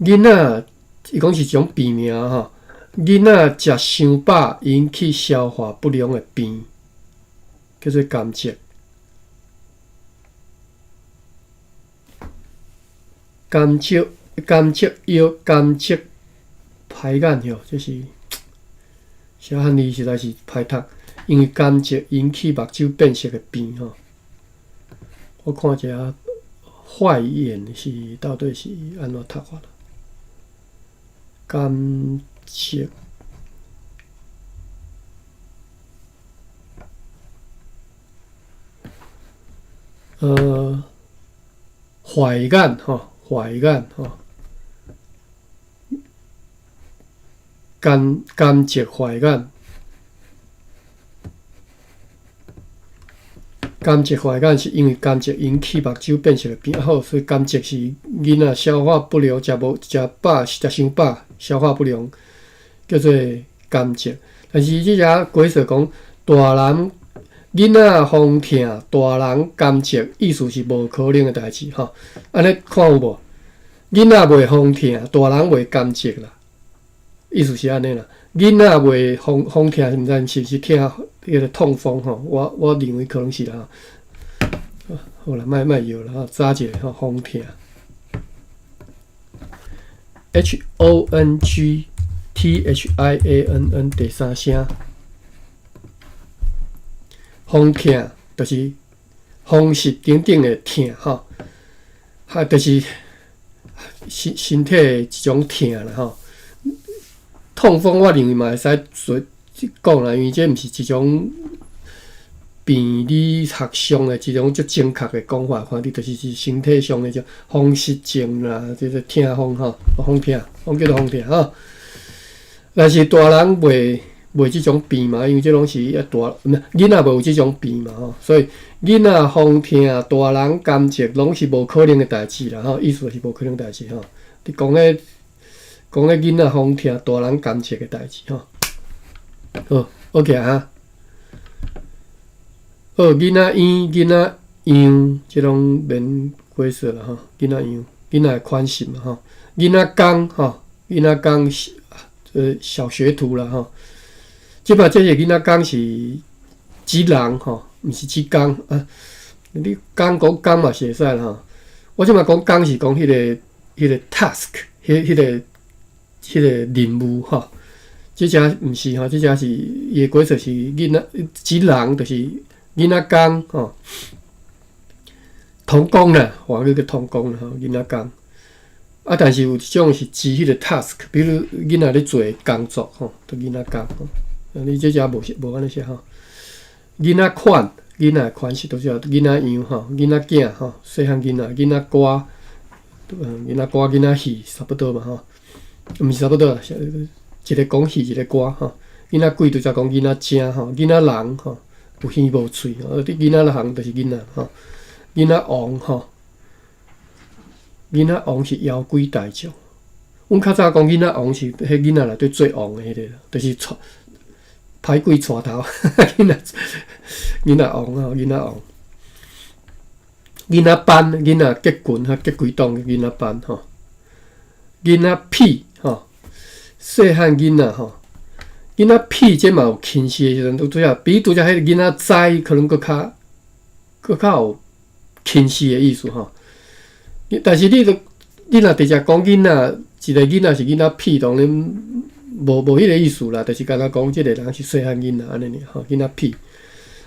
囡仔伊講是一種病名吼。囡仔食傷飽引起消化不良的病，叫做甘蔗。甘蔗、甘蔗藥、甘蔗歹眼吼，這是寫漢字實在是歹讀，因為甘蔗引起目睭變色的病吼。我看一下壞眼是到底是按怎讀法啦？甘蔗，壞眼吼，壞眼吼，甘甘蔗壞眼，甘蔗壞眼是因為甘蔗引起目睭變色的病，好，所以甘蔗是囡仔消化不良，食無食飽，食傷飽，消化不良，叫做甘蔗。但是這只解釋講，大人囡仔風疼，大人甘蔗，意思是無可能的代誌吼。按呢看有無？囡仔袂風疼，大人袂甘蔗啦，意思是按呢啦。囡仔袂風風疼，毋知是毋是疼彼個痛風吼？我認為可能是啦。好啦，莫莫搖啦，查一下吼，風疼。H O N G T H I A N N 第三聲，風疼就是風濕等等的疼吼，哈，就是身體的一種疼啦吼。痛風我認為嘛會使說講啦，因為這毋是一種病理學上的一種足正確的講法，反正就是是身體上的種風濕症啦，這個痛風吼，風疼，風叫做風疼吼。但是大人袂這種病嘛，因為這攏是大，毋囡仔袂有這種病嘛吼，所以囡仔風疼，大人甘蔗攏是無可能的代誌啦吼，意思是無可能代誌吼。你講咧講咧囡仔風疼，大人甘蔗的代誌吼。好，OK 啊。好，囡仔嬰、囡仔樣，這攏免解釋啦吼。囡仔樣，囡仔的款式嘛吼。囡仔工吼，囡仔工是小學徒啦吼。這擺這個囡仔工是指人吼，毋是指工啊。你工講工嘛是會使啦吼。我這擺講工是講彼個 task，彼個任務吼。這只毋是吼，這只是伊的解釋是囡仔指人，就是囡仔工吼。童工啦，華語叫童工啦吼，囡仔工。啊，但是有一種是指彼個 task，比如囡仔咧做工作吼，就囡仔工吼。你這只無無按呢寫吼。囡仔款，囡仔款式，就是囡仔樣吼，囡仔囝吼，細漢囡仔，囡仔歌，囡仔歌、囡仔戲，差不多嘛吼。毋是差不多啦，一個講戲，一個歌吼。囡仔鬼拄才講囡仔精吼，囡仔人吼，有耳無喙吼，你囡仔人就是囡仔吼。囡仔王吼，囡仔王是妖鬼大將。阮較早講囡仔王是彼囡仔內底最王的彼個，就是帶歹鬼帶頭，囡仔王吼，囡仔王。囡仔班，囡仔結群哈，結幾黨囡仔班吼。囡仔屁吼，細漢囡仔吼，囡仔屁這嘛有輕視的時陣，拄才比拄才彼個囡仔知可能閣較有輕視的意思吼。但是你若直接講囡仔，一個囡仔是囡仔屁，當然無彼個意思啦，就是敢若講這個人是細漢囡仔按呢爾吼，囡仔屁，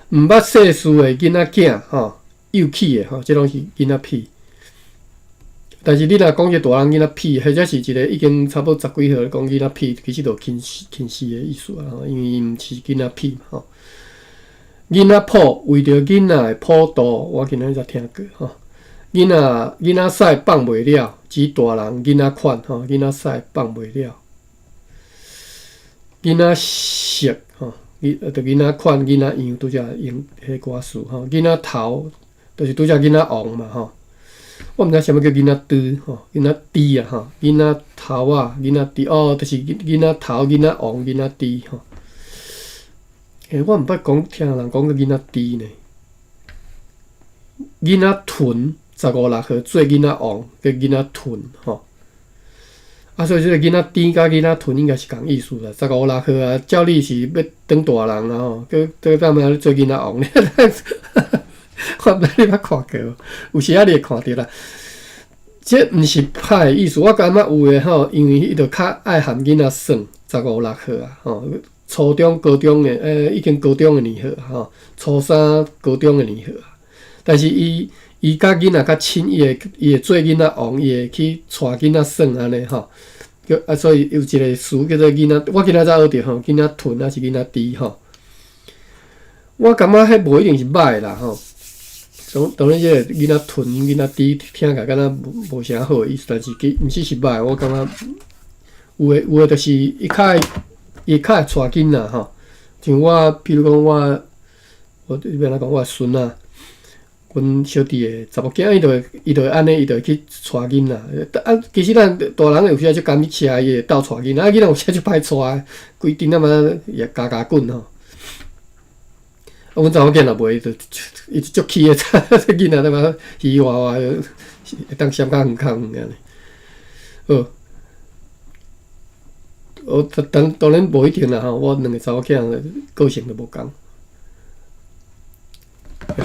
毋捌世事的囡仔囝吼，幼齒的吼，這攏是囡仔屁。但是你若講一個大人囡仔屁，或者是一個已經差不多十幾歲講囡仔屁，其實就輕視的意思啊，因為伊毋是囡仔屁嘛吼。囡仔普為著囡仔的普渡，我今仔日才聽過吼。囡仔屎放袂了，指大人囡仔款吼，囡仔屎放袂了。囡仔色吼，就囡仔款、囡仔樣，拄才用彼歌詞吼。囡仔頭，就是拄才囡仔王嘛吼。我毋知啥物叫囡仔豬吼，囡仔豬啊吼，囡仔頭啊，囡仔豬哦，就是囡仔頭、囡仔王、囡仔豬吼。我毋捌講聽人講過囡仔豬呢。囡仔豚15、16歲做囡仔王，叫囡仔豚吼。啊，所以這個囡仔甜佮囡仔豚應該是仝意思啦。十五六歲啊，照理是欲當大人啦吼，閣閣踮遐咧做囡仔王咧。我毋知你捌看過無？有時仔你會看著啦。這毋是歹的意思，我感覺有的吼，因為伊就較愛含囡仔耍，十五六歲啊，吼，初中、高中的，已經高中的年歲吼，初三、高中的年歲啊。但是伊伊佮囡仔較親，伊會做囡仔王，伊會去帶囡仔耍按呢吼。叫啊，所以有一個詞叫做囡仔，我今仔才學著吼，囡仔豚抑是囡仔豬吼。我感覺彼無一定是歹啦吼。當當然，這個囡仔豚、囡仔豬聽起來敢若無無啥好的意思，但是其毋是是歹。我感覺有的有的，就是伊較愛伊較會帶囡仔吼。像我，比如講我，我欲按怎講，我孫仔，阮小弟的查某囝，伊就會伊就會按呢，伊就會去帶囡仔。啊，其實咱大人有時足甘車，伊會鬥帶囡仔，啊，囡仔有時足歹帶，規陣仔嘛也加加滾吼。啊，阮查某囝若袂，就伊就足氣的，這囡仔踮遐嘻嘻哈哈，會當閃較遠較遠按呢。好，我當當然無一定啦吼，我兩個查某囝個性都無仝。我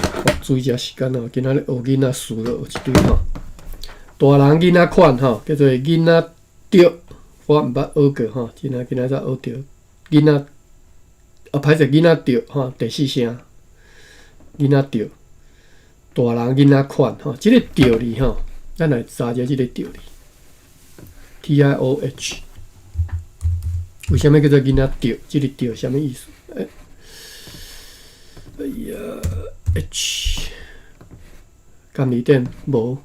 注意一下時間哦，今仔日學囡仔詞著學一堆吼。大人囡仔款吼，叫做囡仔著，我毋捌學過吼，今仔今仔才學著囡仔。啊，歹勢囡仔著吼，第四聲囡仔著，大人囡仔款吼，這個著字吼，咱來查一下這個著字，T I O H，為啥物叫做囡仔著？這個著啥物意思？欸，哎呀，H，敢字典無，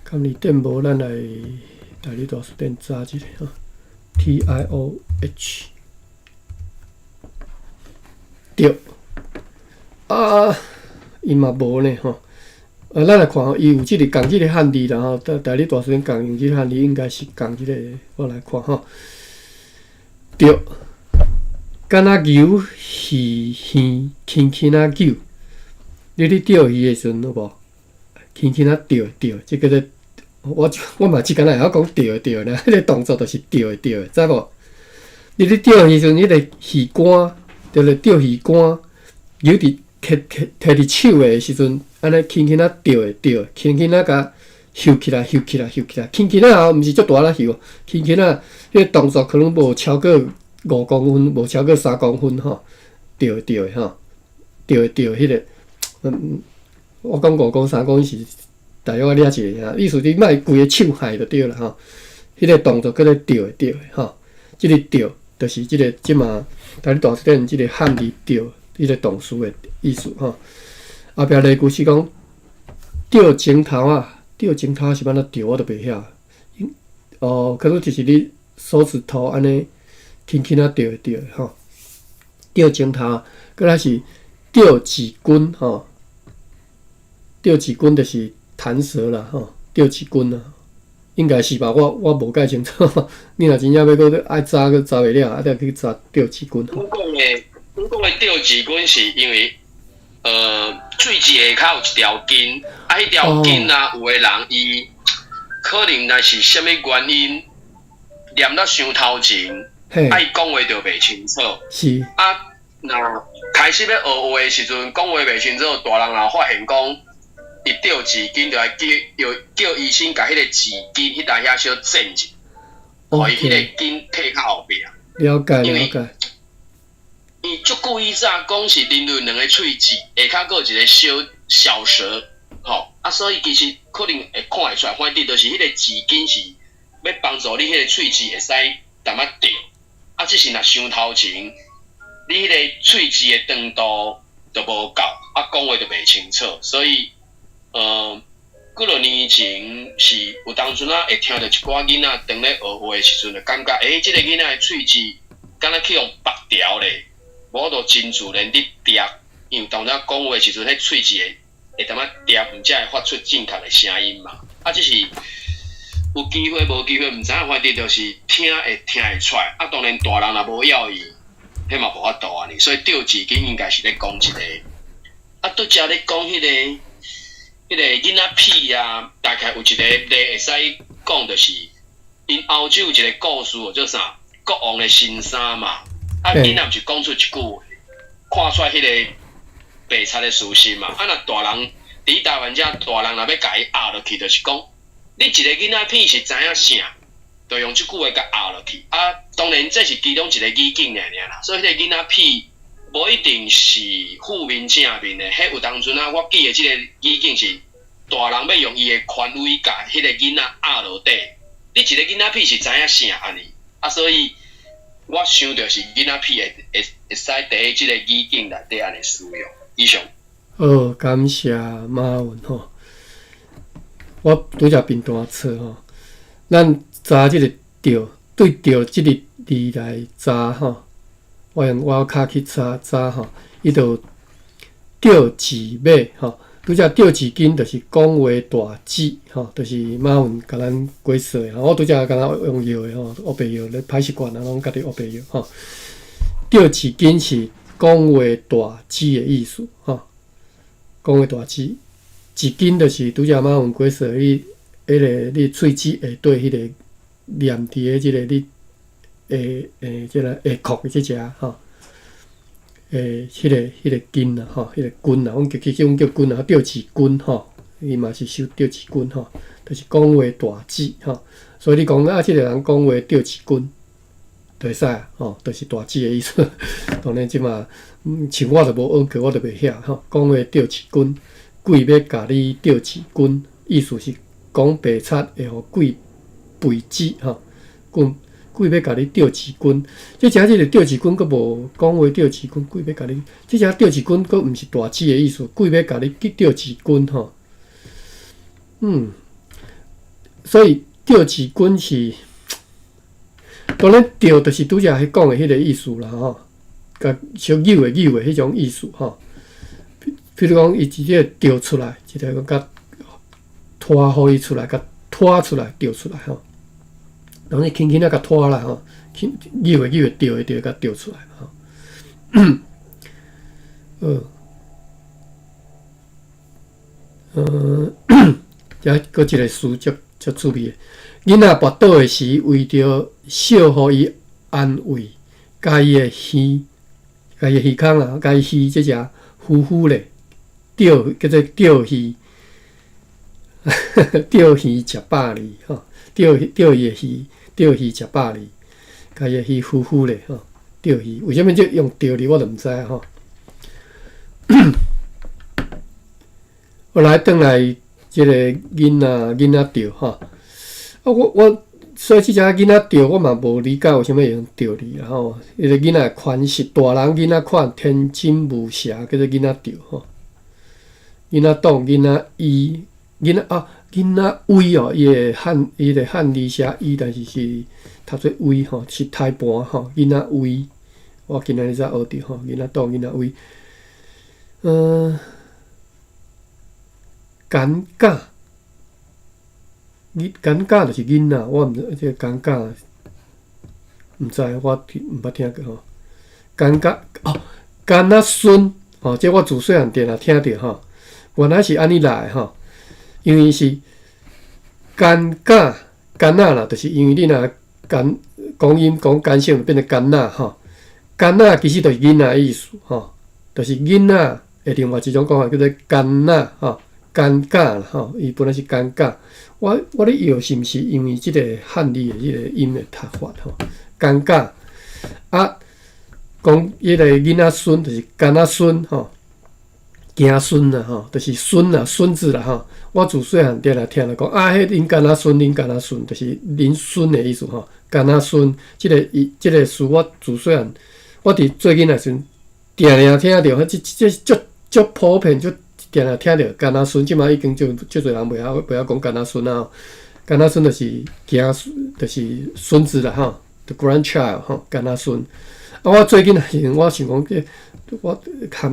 敢字典無，咱來台語大辭典查一下吼，T I O H。對，啊，伊嘛無呢吼。啊，咱來看吼，伊有這個仝這個漢字啦吼，台台語大辭典仝用這個漢字，應該是仝這個，我來看吼。對，敢若牛魚耳輕輕仔扭，你咧釣魚的時陣有無？輕輕仔釣釣，這叫做我我嘛只敢若會曉講釣釣呢，彼個動作就是釣釣，知無？你咧釣魚時陣，彼個魚竿。就是釣魚竿，扭佇提提提佇手的時陣，按呢輕輕仔釣釣，輕輕仔共翕起來，翕起來，翕起來，輕輕仔哦，毋是足大力翕，輕輕仔，彼個動作可能無超過5公分，無超過3公分吼，釣釣吼，釣釣彼個，嗯，我講五公三公分是大約掠一個，意思你莫規個手害就對啦吼，彼個動作叫做釣釣吼，這個釣就是這個這馬。台語大辭典這個漢字釣，彼個動詞的意思吼。後壁例句是講釣鐘頭仔，釣鐘頭是按怎釣，我都袂曉。哦，可能就是你手指頭按呢輕輕仔釣釣吼。釣鐘頭，閣來是釣幾根吼，釣幾根就是彈舌啦吼，釣幾根啊。應該是吧，我我無介清楚。你若真正欲閣愛查，閣查袂了，啊，得去查釣幾根。阮講的，阮講的釣幾根是因為，喙齒下跤有一條筋，啊，彼條筋啊，有的人伊可能若是啥物原因，念得傷頭前，啊，伊講話就袂清楚。是。啊，若開始欲學話的時陣，講話袂清楚，大人若發現講。伊吊舌筋，就來叫叫醫生共彼個舌筋彼搭遐小剪一下，予伊彼個筋退較後壁。了解了解。伊足久以前講是人類兩個喙齒下跤閣有一個小小舌，吼啊，所以其實可能會看會出來，反正就是彼個舌筋是欲幫助你彼個喙齒會使淡仔吊，啊，只是若傷頭前，你彼個喙齒的長度就無夠，啊，講話就袂清楚，所以。幾若年前是有當陣仔會聽著一寡囡仔當咧學話的時陣，就感覺，欸，這個囡仔的喙齒敢若去予縛牢咧，無法度真自然佇疊，因為當陣講話的時陣，彼喙齒會會淡仔疊，毋才會發出正確的聲音嘛。啊，只是有機會無機會，毋知影，反正就是聽會聽會出來。啊，當然大人若無要伊，彼嘛無法度按呢。所以釣舌筋應該是咧講這個。啊，拄才咧講彼個。彼個囡仔屁啊，大概有一個例會使講，就是 𪜶歐洲有一個故事叫做啥？國王的新衫嘛。啊，囡仔毋是講出一句話，看出來彼个白賊的事實嘛。啊，若大人佇台灣遮，大人若欲共伊壓落去，就是講你一个囡仔片是知影啥，就用這句話共壓落去。啊，當然這是其中一个語境爾爾啦。所以彼个囡仔片無一定是負面正面的，彼有當陣啊，我記的這個語境是大人欲用伊的權威共彼个囡仔壓落底。你一个囡仔片是知影啥按呢？啊，所以我想著是囡仔片會會會使佇這個語境內底按呢使用。以上。好，感謝馬文吼。我拄才貧單錯吼，咱查這個著對著這个字來查吼，我用我跤去查查吼，伊就著字尾吼，拄才著字根就是講話大旨吼，就是馬文共咱解說的。我拄才敢若用搖的吼，烏白搖咧歹習慣啊，攏家己烏白搖吼。著字根是講話大旨的意思吼，講話大旨。一根就是拄才馬文解說，你彼个你喙齒下底彼个黏佇个這个你下這个下殼的這隻吼，彼个根啦吼，彼个根啦，阮叫其實阮叫根啊，著字根吼，伊嘛是收著字根吼，就是講話大旨吼。所以你講啊，這个人講話著字根，就會使吼，就是大旨的意思。當然這馬像我就無學過，我就袂曉吼。講話著字根。鬼欲共你著一根，意思是講白賊會予鬼背脊吼。鬼鬼欲共你著一根，這隻這个著一根，閣無講話著一根，鬼欲共你，這隻著一根閣毋是大旨的意思，鬼欲共你去著一根吼。所以著一根是，當然著就是拄才彼講的彼个意思啦吼，共小扭的扭的彼種意思吼。比如講，伊直接著出來，一个共拖予伊出來，共拖出來，著出來吼。然後你輕輕仔共拖啦吼，輕扭的扭的著的著，共著出來吼。遮閣一个詞足足趣味的，囡仔跋倒的時，為著小予伊安慰，共伊的耳，共伊的耳孔啦，共伊耳這隻呼呼咧。著叫做著魚，著魚食百二吼，著著伊的魚，著魚食百二，共伊的魚呼呼咧吼，著魚，為啥物這用著字我就毋知吼。我來轉來這个囡仔囡仔著吼，啊我我所以這隻囡仔著我嘛無理解為啥物用著字啦吼，彼个囡仔的款式，大人囡仔款天真無邪叫做囡仔著吼。囡仔擋、囡仔伊、囡仔啊、囡仔威哦，伊的漢伊的漢字寫伊，但是是讀做威吼，是胎盤吼。囡仔威，我今仔日才學著吼，囡仔擋、囡仔威。尷尬，囡尷尬就是囡仔，我毋知這個尷尬，毋知我毋捌聽過吼。尷尬哦，囡仔孫哦，這我自細漢定定聽著吼。原來是按呢來吼，因為是尷尬囡仔啦，就是因為你若講講音講簡省，就變做囡仔吼。囡仔其實就是囡仔的意思吼，就是囡仔的另外一種講法叫做囡仔吼，尷尬啦吼，伊本來是尷尬。我我咧臆是毋是因為這個漢字的這個音的讀法吼，尷尬啊，講彼個囡仔孫就是囡仔孫吼。囝孫啦吼，就是孫啦、孫子啦吼。我自細漢定定聽著講啊，彼恁囡仔孫，恁囡仔孫，就是恁孫的意思吼。囡仔孫，這个伊這个詞，我自細漢，我佇做囡仔時陣，定定聽著，這這足足普遍，足定定聽著囡仔孫。這馬已經足足濟人袂曉袂曉講囡仔孫啊。囡仔孫就是囝孫，就是孫子啦吼，the grandchild 吼，囡仔孫。啊，我做囡仔時陣，我想講這。我含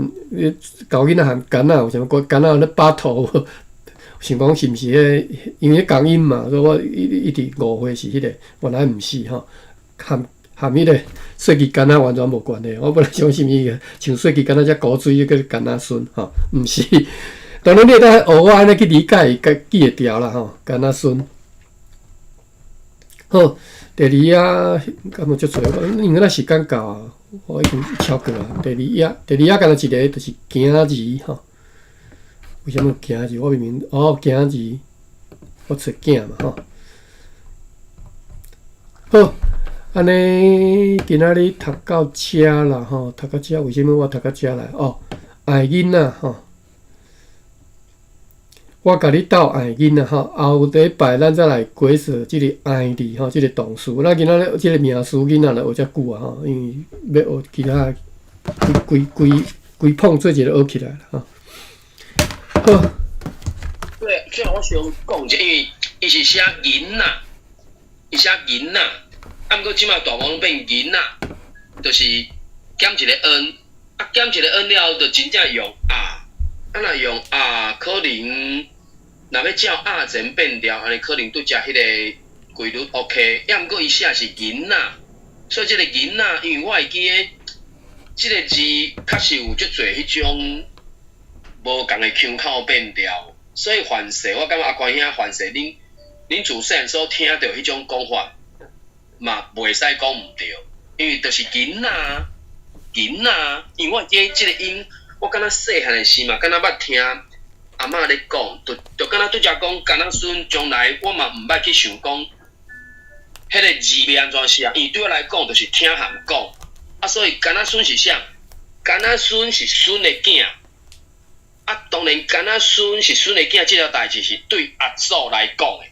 猴囡仔含囡仔有啥物關？囡仔咧巴肚，想講是毋是彼个？因為彼仝音嘛，所以我一一直誤會是彼个，原來毋是吼。含含彼個細枝囡仔完全無關係。我本來想是毋是像細枝囡仔遮古錐，叫囡仔孫吼，毋是。當然你會當學我按呢去理解，會記會牢啦吼。囡仔孫。好，第二頁敢有足濟？因為咱時間到啊，我已經超過啊。第二頁，第二頁敢若一个就是囝兒吼。為啥物囝兒？我明明哦，囝兒，我揣囝嘛吼。好，按呢今仔日讀到遮啦吼，讀到遮，為啥物我讀到遮來？哦，愛囡仔吼。我共你鬥愛囡仔吼，後禮拜咱再來解釋這个愛字吼，這个動詞。咱今仔日這个名詞囡仔就學遮久啊吼，因為欲學其他規規規碰做一个學起來啦吼。好。對，最後我想講一下，因為伊是寫囡仔，伊寫囡仔，啊，毋過這馬大王變囡仔，就是減一个 n，啊，減一个 n 了後，就真正用啊，啊，若用啊，可能若欲照押前變調，按呢可能拄才彼个規律 OK，抑毋過伊寫是囡仔，所以這个囡仔，因為我會記得這个字確實有足濟彼種無仝的腔口變調，所以凡勢我感覺阿關兄凡勢恁恁自細漢所聽著彼種講法，嘛袂使講毋對，因為就是囡仔囡仔，因為我會記得這个音，我敢若細漢的時嘛，敢若捌聽阿嬤咧講，就就敢若拄才講，敢若孫將來我嘛毋捌去想講，彼个字欲按怎寫，因為對我來講就是聽含講，啊，所以敢若孫是啥？敢若孫是孫的囝，啊，當然敢若孫是孫的囝，這條代誌是對阿祖來講的，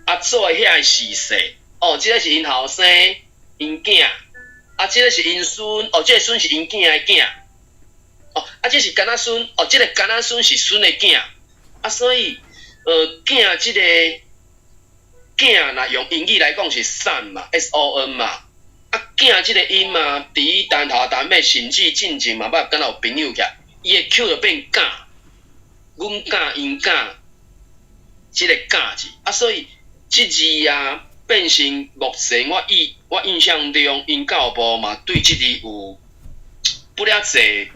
阿祖的遐个逝世，哦，這个是𪜶後生，𪜶囝，啊，這个是𪜶孫，哦，這个孫是𪜶囝的囝。哦，啊，這是敢若孫，哦，這个敢若孫是孫的囝，啊，所以，囝這个囝，若用英語來講是 son 嘛，S O N 嘛，啊，囝這个音嘛，佇單頭單尾，甚至進前嘛捌敢若有朋友起來，伊的 Q 就變囝，阮囝𪜶囝，這个囝字，啊，所以這字啊變成目前我印象中，𪜶教育部嘛對這字有不了濟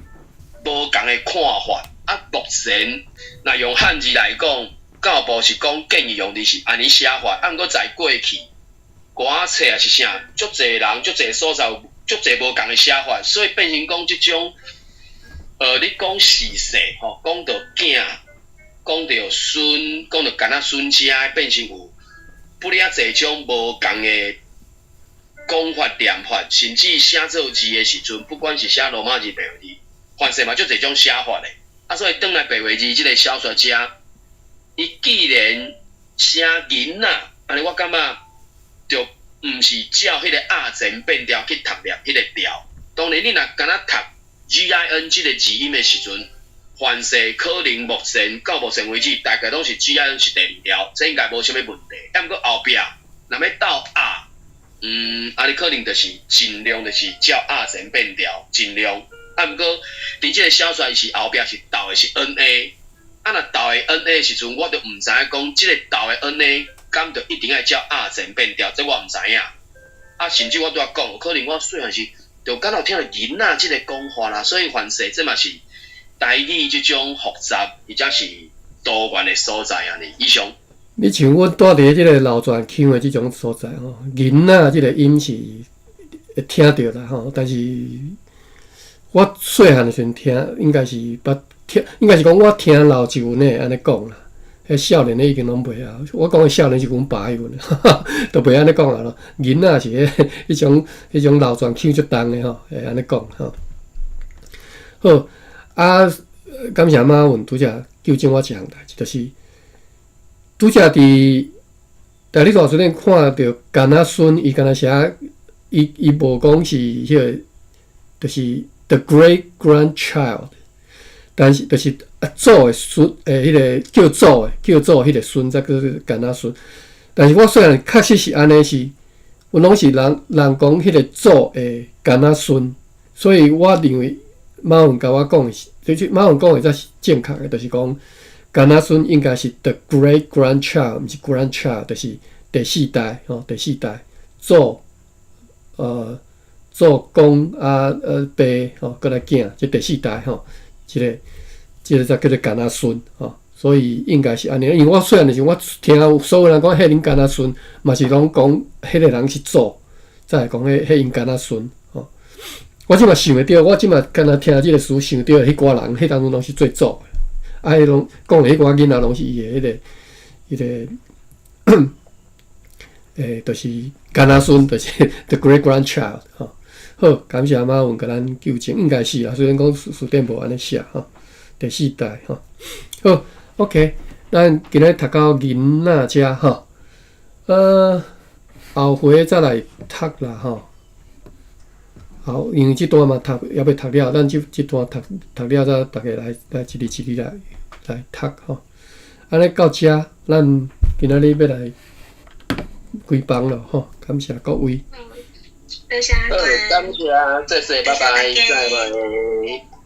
無仝的看法，啊，目前若用漢字來講，教育部是講建議用字是按呢寫法，啊，毋過在過去，歌仔冊抑是啥，足濟人足濟所在有足濟無仝的寫法，所以變成講這種，你講事實吼，講著囝，講著孫，講著敢若孫遮，變成有不了濟種無仝的講法念法，甚至寫做字的時陣，不管是寫羅馬字、白話字，凡勢嘛足濟種寫法的。啊，所以轉來白話字這个小說遮，伊既然寫囡仔，按呢我感覺就毋是照彼个押前變調去讀念彼个調。當然，你若敢若讀 G I N 這个字音的時陣，凡勢可能目前到目前為止，大概攏是 G I N 是第二條，這應該無啥物問題。啊，毋過後壁若欲鬥押，按呢可能就是盡量就是照押前變調，盡量。啊，毋過佇這个小說伊是後壁是鬥的是 N A，啊，若鬥的 N A 的時陣，我就毋知影講這个鬥的 N A 敢就一定愛照押前變調，這我毋知影。啊，甚至我拄仔講，可能我細漢時就敢若有聽著囡仔這个講法啦，所以凡勢這嘛是台語這種複雜，或者是多元的所在按呢。以上。你像阮蹛佇這个老傳腔的這種所在吼，囡仔這个音是會聽著啦吼，但是我細漢的時陣聽，應該是捌聽，應該是講我聽老一陣的按呢講啦。彼少年的已經攏袂曉，我講的少年是阮爸彼陣，都袂按呢講啊囉。囡仔是彼彼種彼種老傳腔足重的吼，會按呢講吼。好，啊，感謝馬文拄才糾正我一項代誌，就是拄才佇大理大書店看著敢若孫，伊敢若寫，伊伊無講是彼个，就是 the great grandchild，但是就是阿祖的孫，彼个叫祖的，叫祖彼个孫才叫做敢若孫。但是我雖然確實是按呢是，阮攏是人人講彼个祖的敢若孫，所以我認為馬文共我講的是，就是馬文講的才是正確的，就是講敢若孫應該是 the great grandchild，毋是 grandchild，就是第四代吼，第四代祖，祖公啊，爸吼，閣來囝，這第四代吼，這个這个才叫做敢若孫吼，所以應該是按呢，因為我細漢的時陣，我聽所有人講彼恁干仔孫，嘛是攏講彼個人是祖，才會講彼彼𪜶干仔孫吼。我這馬想會著，我這馬敢若聽這個詞想著彼寡人，彼當陣攏是做祖的，啊，彼攏講的彼寡囡仔攏是伊的彼個，就是干仔孫，就是 the great grandchild 吼。好，感謝馬文共咱糾正，應該是啦，雖然講辭典無按呢寫吼，第四代吼。好，OK，咱今日讀到囡仔遮吼，後回再來讀啦吼。好，因為這段嘛讀猶未讀了，咱這段讀讀了，再逐家來一字一字來讀吼。按呢到遮，咱今仔日欲來關房了吼，感謝各位。多謝阿感謝，謝謝，拜拜，再會。